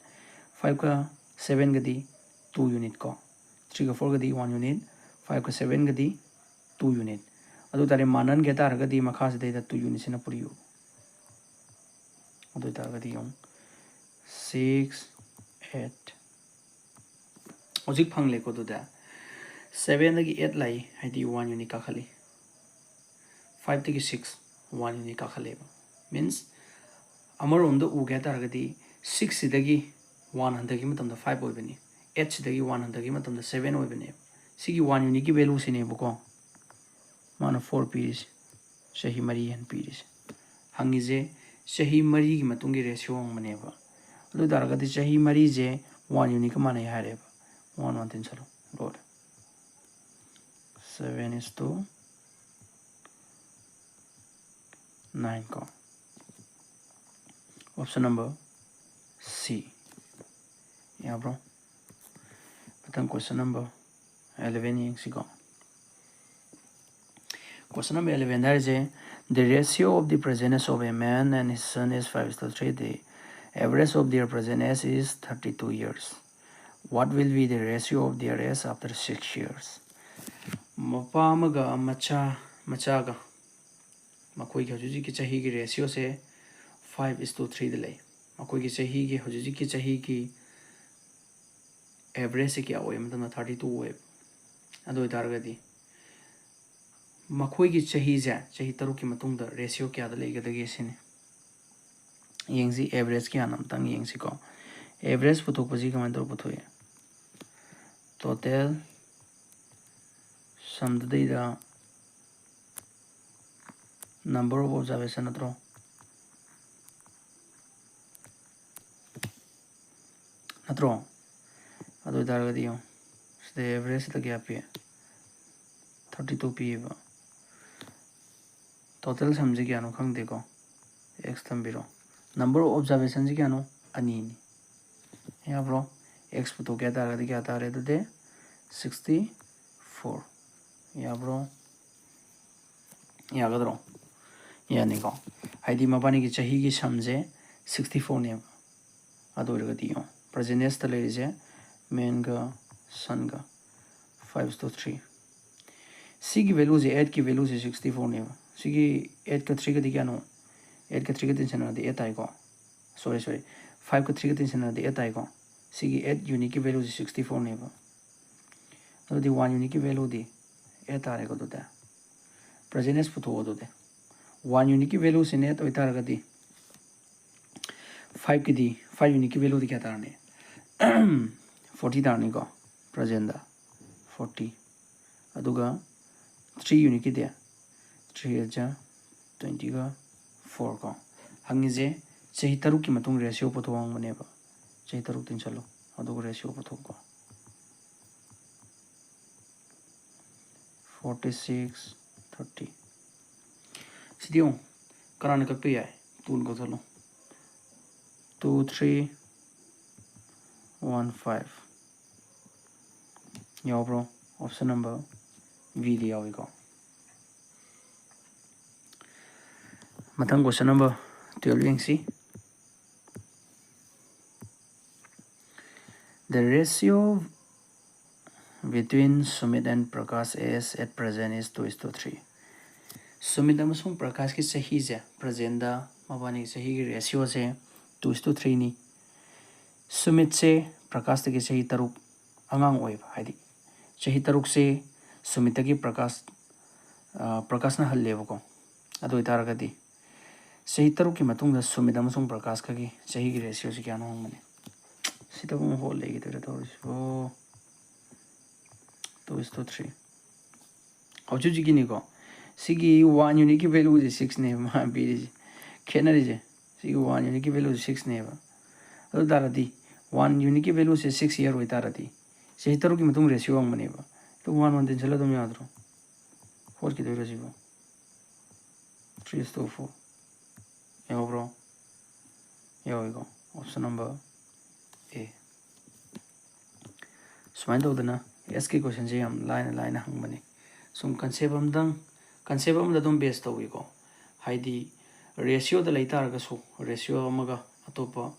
Fiveꯀ sevenꯒꯗꯤ two unit ꯀꯣ꯫ Threeꯒ fourꯒꯗꯤ one unit, fiveꯀ sevenꯒꯗꯤ two unit꯫ ꯑꯗꯨ ꯇꯥꯔꯗꯤ ꯃꯥꯟꯅꯍꯟꯒꯦ ꯇꯥꯔꯒꯗꯤ ꯃꯈꯥꯁꯤꯗꯩꯗ two unitꯁꯤꯅ ꯄꯨꯔꯤꯌꯨ꯫ ꯑꯗꯨ ꯑꯣꯏꯇꯥꯔꯒꯗꯤ ꯌꯦꯡꯉꯨ, six, eight꯫ ꯍꯧꯖꯤꯛ ꯐꯪꯂꯦꯀꯣ꯫ ꯑꯗꯨꯗ sevenꯗꯒꯤ eight ꯂꯥꯛꯏ, ꯍꯥꯏꯗꯤ one unit ꯀꯥꯈꯠꯂꯤ꯫ Fiveꯇꯒꯤ six, one unit ꯀꯥꯈꯠꯂꯦꯕ꯫ Means, ꯑꯃꯔꯣꯝꯗ ꯎꯒꯦ ꯍꯥꯏ ꯇꯥꯔꯒꯗꯤ, sixꯁꯤꯗꯒꯤ one ꯍꯟꯊꯈꯤꯕ ꯃꯇꯝꯗ five ꯑꯣꯏꯕꯅꯤ, eightꯁꯤꯗꯒꯤ one ꯍꯟꯊꯈꯤꯕ ꯃꯇꯝꯗ seven ꯑꯣꯏꯕꯅꯦꯕ꯫ ꯁꯤꯒꯤ one unitꯀꯤ valueꯁꯤꯅꯦꯕꯀꯣ ꯃꯥꯅ four ꯄꯤꯔꯤꯁꯦ, ꯆꯍꯤ ꯃꯔꯤ ꯍꯦꯟꯅ ꯄꯤꯔꯤꯁꯦ꯫ ꯍꯪꯉꯤꯁꯦ ꯆꯍꯤ ꯃꯔꯤꯒꯤ ꯃꯇꯨꯡꯒꯤ ratio ꯍꯪꯕꯅꯦꯕ꯫ ꯑꯗꯨ ꯑꯣꯏ ꯇꯥꯔꯒꯗꯤ ꯆꯍꯤ ꯃꯔꯤꯁꯦ one unitꯀ ꯃꯥꯟꯅꯩ ꯍꯥꯏꯔꯦꯕ꯫ One, one ꯇꯤꯟꯁꯜꯂꯣ, ꯂꯣꯏꯔꯦ꯫ Seven is to nine ꯀꯣ꯫ Option number C꯫ ꯌꯥꯕ꯭ꯔꯣ? ꯃꯊꯪ question number eleven ꯌꯦꯡꯁꯤꯀꯣ꯫ Question number eleven ꯍꯥꯏꯔꯤꯁꯦ, "The ratio of the present age of a man and his son is five is to three. The average of their present age is thirty-two years. What will be the ratio of their age after six years?" ꯃꯄꯥ ꯑꯃꯒ ꯃꯆꯥ, ꯃꯆꯥꯒ ꯃꯈꯣꯏꯒꯤ ꯍꯧꯖꯤꯛ ꯍꯧꯖꯤꯛꯀꯤ ꯆꯍꯤꯒꯤ ratioꯁꯦ five is to threeꯗ ꯂꯩ꯫ ꯃꯈꯣꯏꯒꯤ ꯆꯍꯤꯒꯤ, ꯍꯧꯖꯤꯛ ꯍꯧꯖꯤꯛꯀꯤ ꯆꯍꯤꯒꯤ averageꯁꯦ ꯀꯌꯥ ꯑꯣꯏ ꯍꯥꯏꯕ ꯃꯇꯝꯗ thirty two ꯑꯣꯏꯌꯦꯕ꯫ ꯑꯗꯨ ꯑꯣꯏꯇꯥꯔꯒꯗꯤ ꯃꯈꯣꯏꯒꯤ ꯆꯍꯤꯁꯦ, ꯆꯍꯤ ꯇꯔꯨꯛꯀꯤ ꯃꯇꯨꯡꯗ ratio ꯀꯌꯥꯗ ꯂꯩꯒꯗꯒꯦ ꯁꯤꯅꯤ꯫ ꯌꯦꯡꯁꯤ, average ꯀꯌꯥꯅꯣ ꯑꯝꯇꯪ ꯌꯦꯡꯁꯤꯀꯣ꯫ Average ꯄꯨꯊꯣꯛꯄꯁꯤ ꯀꯃꯥꯏꯅ ꯇꯧꯔ ꯄꯨꯊꯣꯛꯏ? Total ꯁꯝꯗꯨꯗꯩꯗ number of observation ꯅꯠꯇ꯭ꯔꯣ? ꯅꯠꯇ꯭ꯔꯣ? ꯑꯗꯨ ꯑꯣꯏꯇꯥꯔꯒꯗꯤ ꯌꯦꯡꯉꯣ, ꯁꯤꯗ average ꯁꯤꯗ ꯀꯌꯥ ꯄꯤ? Thirty two ꯄꯤꯌꯦꯕ꯫ Total ꯁꯝꯁꯦ ꯀꯌꯥꯅꯣ ꯈꯪꯗꯦꯀꯣ, x ꯊꯝꯕꯤꯔꯣ꯫ Number of observation ꯁꯤ ꯀꯌꯥꯅꯣ? ꯑꯅꯤꯅꯤ꯫ ꯌꯥꯕ꯭ꯔꯣ? X ꯄꯨꯊꯣꯛꯀꯦ ꯍꯥꯏ ꯇꯥꯔꯒꯗꯤ ꯀꯌꯥ ꯇꯥꯔꯦ ꯑꯗꯨꯗꯤ? Sixty four꯫ ꯌꯥꯕ꯭ꯔꯣ? ꯌꯥꯒꯗ꯭ꯔꯣ? ꯌꯥꯅꯤꯀꯣ꯫ ꯍꯥꯏꯗꯤ ꯃꯕꯥꯅꯤꯒꯤ ꯆꯍꯤꯒꯤ ꯁꯝꯁꯦ sixty four ꯅꯦꯕ꯫ ꯑꯗꯨ ꯑꯣꯏꯔꯒꯗꯤ ꯌꯦꯡꯉꯣ, ꯄ꯭ꯔꯖꯦꯟꯁꯇ ꯂꯩꯔꯤꯁꯦ manꯒ sonꯒ, five to three꯫ ꯁꯤꯒꯤ value ꯁꯦ, eight ꯀꯤ value ꯁꯦ sixty four ꯅꯦꯕ꯫ ꯁꯤꯒꯤ eight ꯀ three ꯒꯗꯤ ꯀꯌꯥꯅꯣ? Eight ꯀ three ꯒ ꯇꯤꯟꯁꯤꯟꯅꯔꯗꯤ eight ꯇꯥꯏꯀꯣ꯫ Sorry, sorry, five ꯀ three ꯒ ꯇꯤꯟꯁꯤꯟꯅꯔꯗꯤ eight ꯇꯥꯏꯀꯣ꯫ ꯁꯤꯒꯤ eight unit ꯀꯤ value ꯁꯦ sixty four ꯅꯦꯕ꯫ ꯑꯗꯨꯗꯤ one unit ꯀꯤ value ꯗꯤ eight ꯇꯥꯔꯦꯀꯣ꯫ ꯑꯗꯨꯗꯤ ꯄ꯭ꯔꯖꯦꯟꯁ ꯄꯨꯊꯣꯛꯑꯣ꯫ ꯑꯗꯨꯗꯤ one unit ꯀꯤ value ꯁꯦ eight ꯑꯣꯏꯇꯥꯔꯒꯗꯤ five ꯀꯤꯗꯤ, five unit ꯀꯤ value ꯗꯤ ꯀꯌꯥ ꯇꯥꯔꯅꯤ? Forty ꯇꯥꯔꯅꯤꯀꯣ꯫ ꯄ꯭ꯔꯖꯦꯟꯗ forty꯫ ꯑꯗꯨꯒ three unit ꯀꯤꯗꯤ, three eight ꯖꯥ twenty ꯒ four ꯀꯣ꯫ ꯍꯪꯉꯤꯁꯦ ꯆꯍꯤ ꯇꯔꯨꯛꯀꯤ ꯃꯇꯨꯡ ratio ꯄꯨꯊꯣꯛ ꯍꯪꯕꯅꯦꯕ꯫ ꯆꯍꯤ ꯇꯔꯨꯛ ꯇꯤꯟꯁꯜꯂꯨ, ꯑꯗꯨꯒ ratio ꯄꯨꯊꯣꯛꯀꯣ꯫ Forty six, thirty꯫ ꯁꯤꯗꯤ ꯌꯦꯡꯉꯨ, ꯀꯅꯥꯅ ꯀꯛꯄ ꯌꯥꯏ? Two ꯅ ꯀꯛꯊꯠꯂꯣ꯫ Two three one five꯫ ꯌꯥꯎꯕ꯭ꯔꯣ? Option number B ꯗꯤ ꯌꯥꯎꯏꯀꯣ꯫ ꯃꯊꯪ question number twelve ꯌꯦꯡꯁꯤ꯫ The ratio between Sumit and Prakash age at present is two is to three꯫ Sumit ꯑꯃꯁꯨꯡ ꯄ꯭ꯔꯀꯥꯁꯀꯤ ꯆꯍꯤꯁꯦ, ꯄ꯭ꯔꯖꯦꯟꯗ ꯃꯕꯥꯅꯤꯒꯤ ꯆꯍꯤꯒꯤ ratio say two is to three ꯅꯤ꯫ ꯁꯨꯃꯤꯠꯁꯦ ꯄ꯭ꯔꯀꯥꯁꯇꯒꯤ ꯆꯍꯤ ꯇꯔꯨꯛ ꯑꯉꯥꯡ ꯑꯣꯏꯕ, ꯍꯥꯏꯗꯤ ꯆꯍꯤ ꯇꯔꯨꯛꯁꯦ ꯁꯨꯃꯤꯠꯇꯒꯤ ꯄ꯭ꯔꯀꯥꯁ, ꯑ, ꯄ꯭ꯔꯀꯥꯁꯅ ꯍꯜꯂꯦꯕꯀꯣ꯫ ꯑꯗꯨ ꯑꯣꯏꯇꯥꯔꯒꯗꯤ ꯆꯍꯤ ꯇꯔꯨꯛꯀꯤ ꯃꯇꯨꯡꯗ ꯁꯨꯃꯤꯠ ꯑꯃꯁꯨꯡ ꯄ꯭ꯔꯀꯥꯁꯀꯒꯤ ꯆꯍꯤꯒꯤ ꯔꯦꯁꯤꯌꯣꯁꯤ ꯀꯌꯥꯅꯣ ꯍꯪꯕꯅꯤ꯫ ꯁꯤꯗꯕꯨ ꯑꯃꯨꯛ ꯍꯣꯠ ꯂꯩꯈꯤꯗꯣꯏꯔꯥ ꯇꯧꯔꯤꯁꯤꯕꯣ? Two is to three. ꯍꯧꯖꯤꯛ ꯍꯧꯖꯤꯛꯀꯤꯅꯤꯀꯣ, ꯁꯤꯒꯤ ꯋꯥꯟ ꯌꯨꯅꯤꯠꯀꯤ ꯚꯦꯂꯨꯁꯦ ꯁꯤꯛꯁꯅꯦꯕ ꯃꯥꯅ ꯄꯤꯔꯤꯁꯦ, ꯈꯦꯠꯅꯔꯤꯁꯦ꯫ ꯁꯤꯒꯤ ꯋꯥꯟ ꯌꯨꯅꯤꯠꯀꯤ ꯚꯦꯂꯨꯁꯦ ꯁꯤꯛꯁꯅꯦꯕ꯫ ꯑꯗꯨ ꯇꯥꯔꯗꯤ ꯋꯥꯟ ꯌꯨꯅꯤꯠꯀꯤ ꯚꯦꯂꯨꯁꯦ ꯁꯤꯛꯁ ꯏꯌꯥꯔ ꯑꯣꯏꯇꯥꯔꯗꯤ, ꯆꯍꯤ ꯇꯔꯨꯛꯀꯤ ꯃꯇꯨꯡ ꯔꯦꯁꯤꯌꯣ ꯍꯪꯕꯅꯦꯕ꯫ ꯑꯗꯨ ꯋꯥꯟ ꯋꯥꯟ ꯇꯤꯟꯁꯤꯜꯂ ꯑꯗꯨꯝ ꯌꯥꯗ꯭ꯔꯣ? ꯍꯣꯠꯈꯤꯗꯣꯏꯔꯣ ꯁꯤꯕꯣ? Three is to four. ꯌꯥꯎꯕ꯭ꯔꯣ? ꯌꯥꯎꯏꯀꯣ꯫ Option number A. ꯁꯨꯃꯥꯏꯅ ꯇꯧꯗꯅ ꯑꯦꯁꯀꯤ ꯀꯣꯏꯁꯟꯁꯦ ꯌꯥꯝ ꯂꯥꯏꯅ ꯂꯥꯏꯅ ꯍꯪꯕꯅꯤ꯫ ꯁꯨꯝ ꯀꯟꯁꯦꯞ ꯑꯃꯗꯪ, ꯀꯟꯁꯦꯞ ꯑꯃꯗ ꯑꯗꯨꯝ ꯕꯦꯁ ꯇꯧꯏꯀꯣ꯫ ꯍꯥꯏꯗꯤ ꯔꯦꯁꯤꯌꯣꯗ ꯂꯩ ꯇꯥꯔꯒꯁꯨ, ꯔꯦꯁꯤꯌꯣ ꯑꯃꯒ ꯑꯇꯣꯞꯄ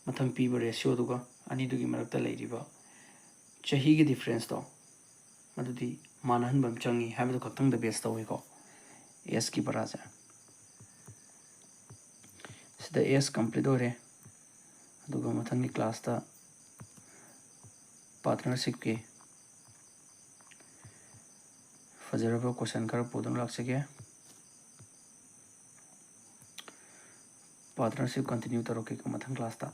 ꯃꯊꯪ ꯄꯤꯕ ꯔꯦꯁꯤꯌꯣꯗꯨꯒ ꯑꯅꯤꯗꯨꯒꯤ ꯃꯔꯛꯇ ꯂꯩꯔꯤꯕ ꯆꯍꯤꯒꯤ ꯗꯤꯐ꯭ꯔꯦꯟꯁꯇꯣ, ꯃꯗꯨꯗꯤ ꯃꯥꯟꯅꯍꯟꯕ ꯑꯃ ꯆꯪꯉꯤ ꯍꯥꯏꯕꯗꯨ ꯈꯛꯇꯪꯗ ꯕꯦꯁ ꯇꯧꯏꯀꯣ ꯑꯦꯁꯀꯤ ꯄꯔꯥꯁꯦ꯫ ꯁꯤꯗ ꯑꯦꯁ ꯀꯝꯄ꯭ꯂꯤꯠ ꯑꯣꯏꯔꯦ꯫ ꯑꯗꯨꯒ ꯃꯊꯪꯒꯤ ꯀ꯭ꯂꯥꯁꯇ ꯄꯥꯔꯠꯅꯔꯁꯤꯞꯀꯤ ꯐꯖꯔꯕ ꯀꯣꯏꯁꯟ ꯈꯔ ꯄꯨꯗꯨꯅ ꯂꯥꯛꯆꯒꯦ꯫ ꯄꯥꯔꯠꯅꯔꯁꯤꯞ ꯀꯟꯇꯤꯅ꯭ꯌꯨ ꯇꯧꯔꯛꯀꯦꯀꯣ ꯃꯊꯪ ꯀ꯭ꯂꯥꯁꯇ꯫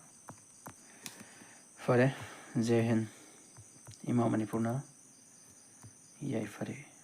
ꯐꯔꯦ, ꯖꯦ ꯍꯤꯟ꯫ ꯏꯃꯥ ꯃꯅꯤꯄꯨꯔꯅ ꯌꯥꯏꯐꯔꯦ꯫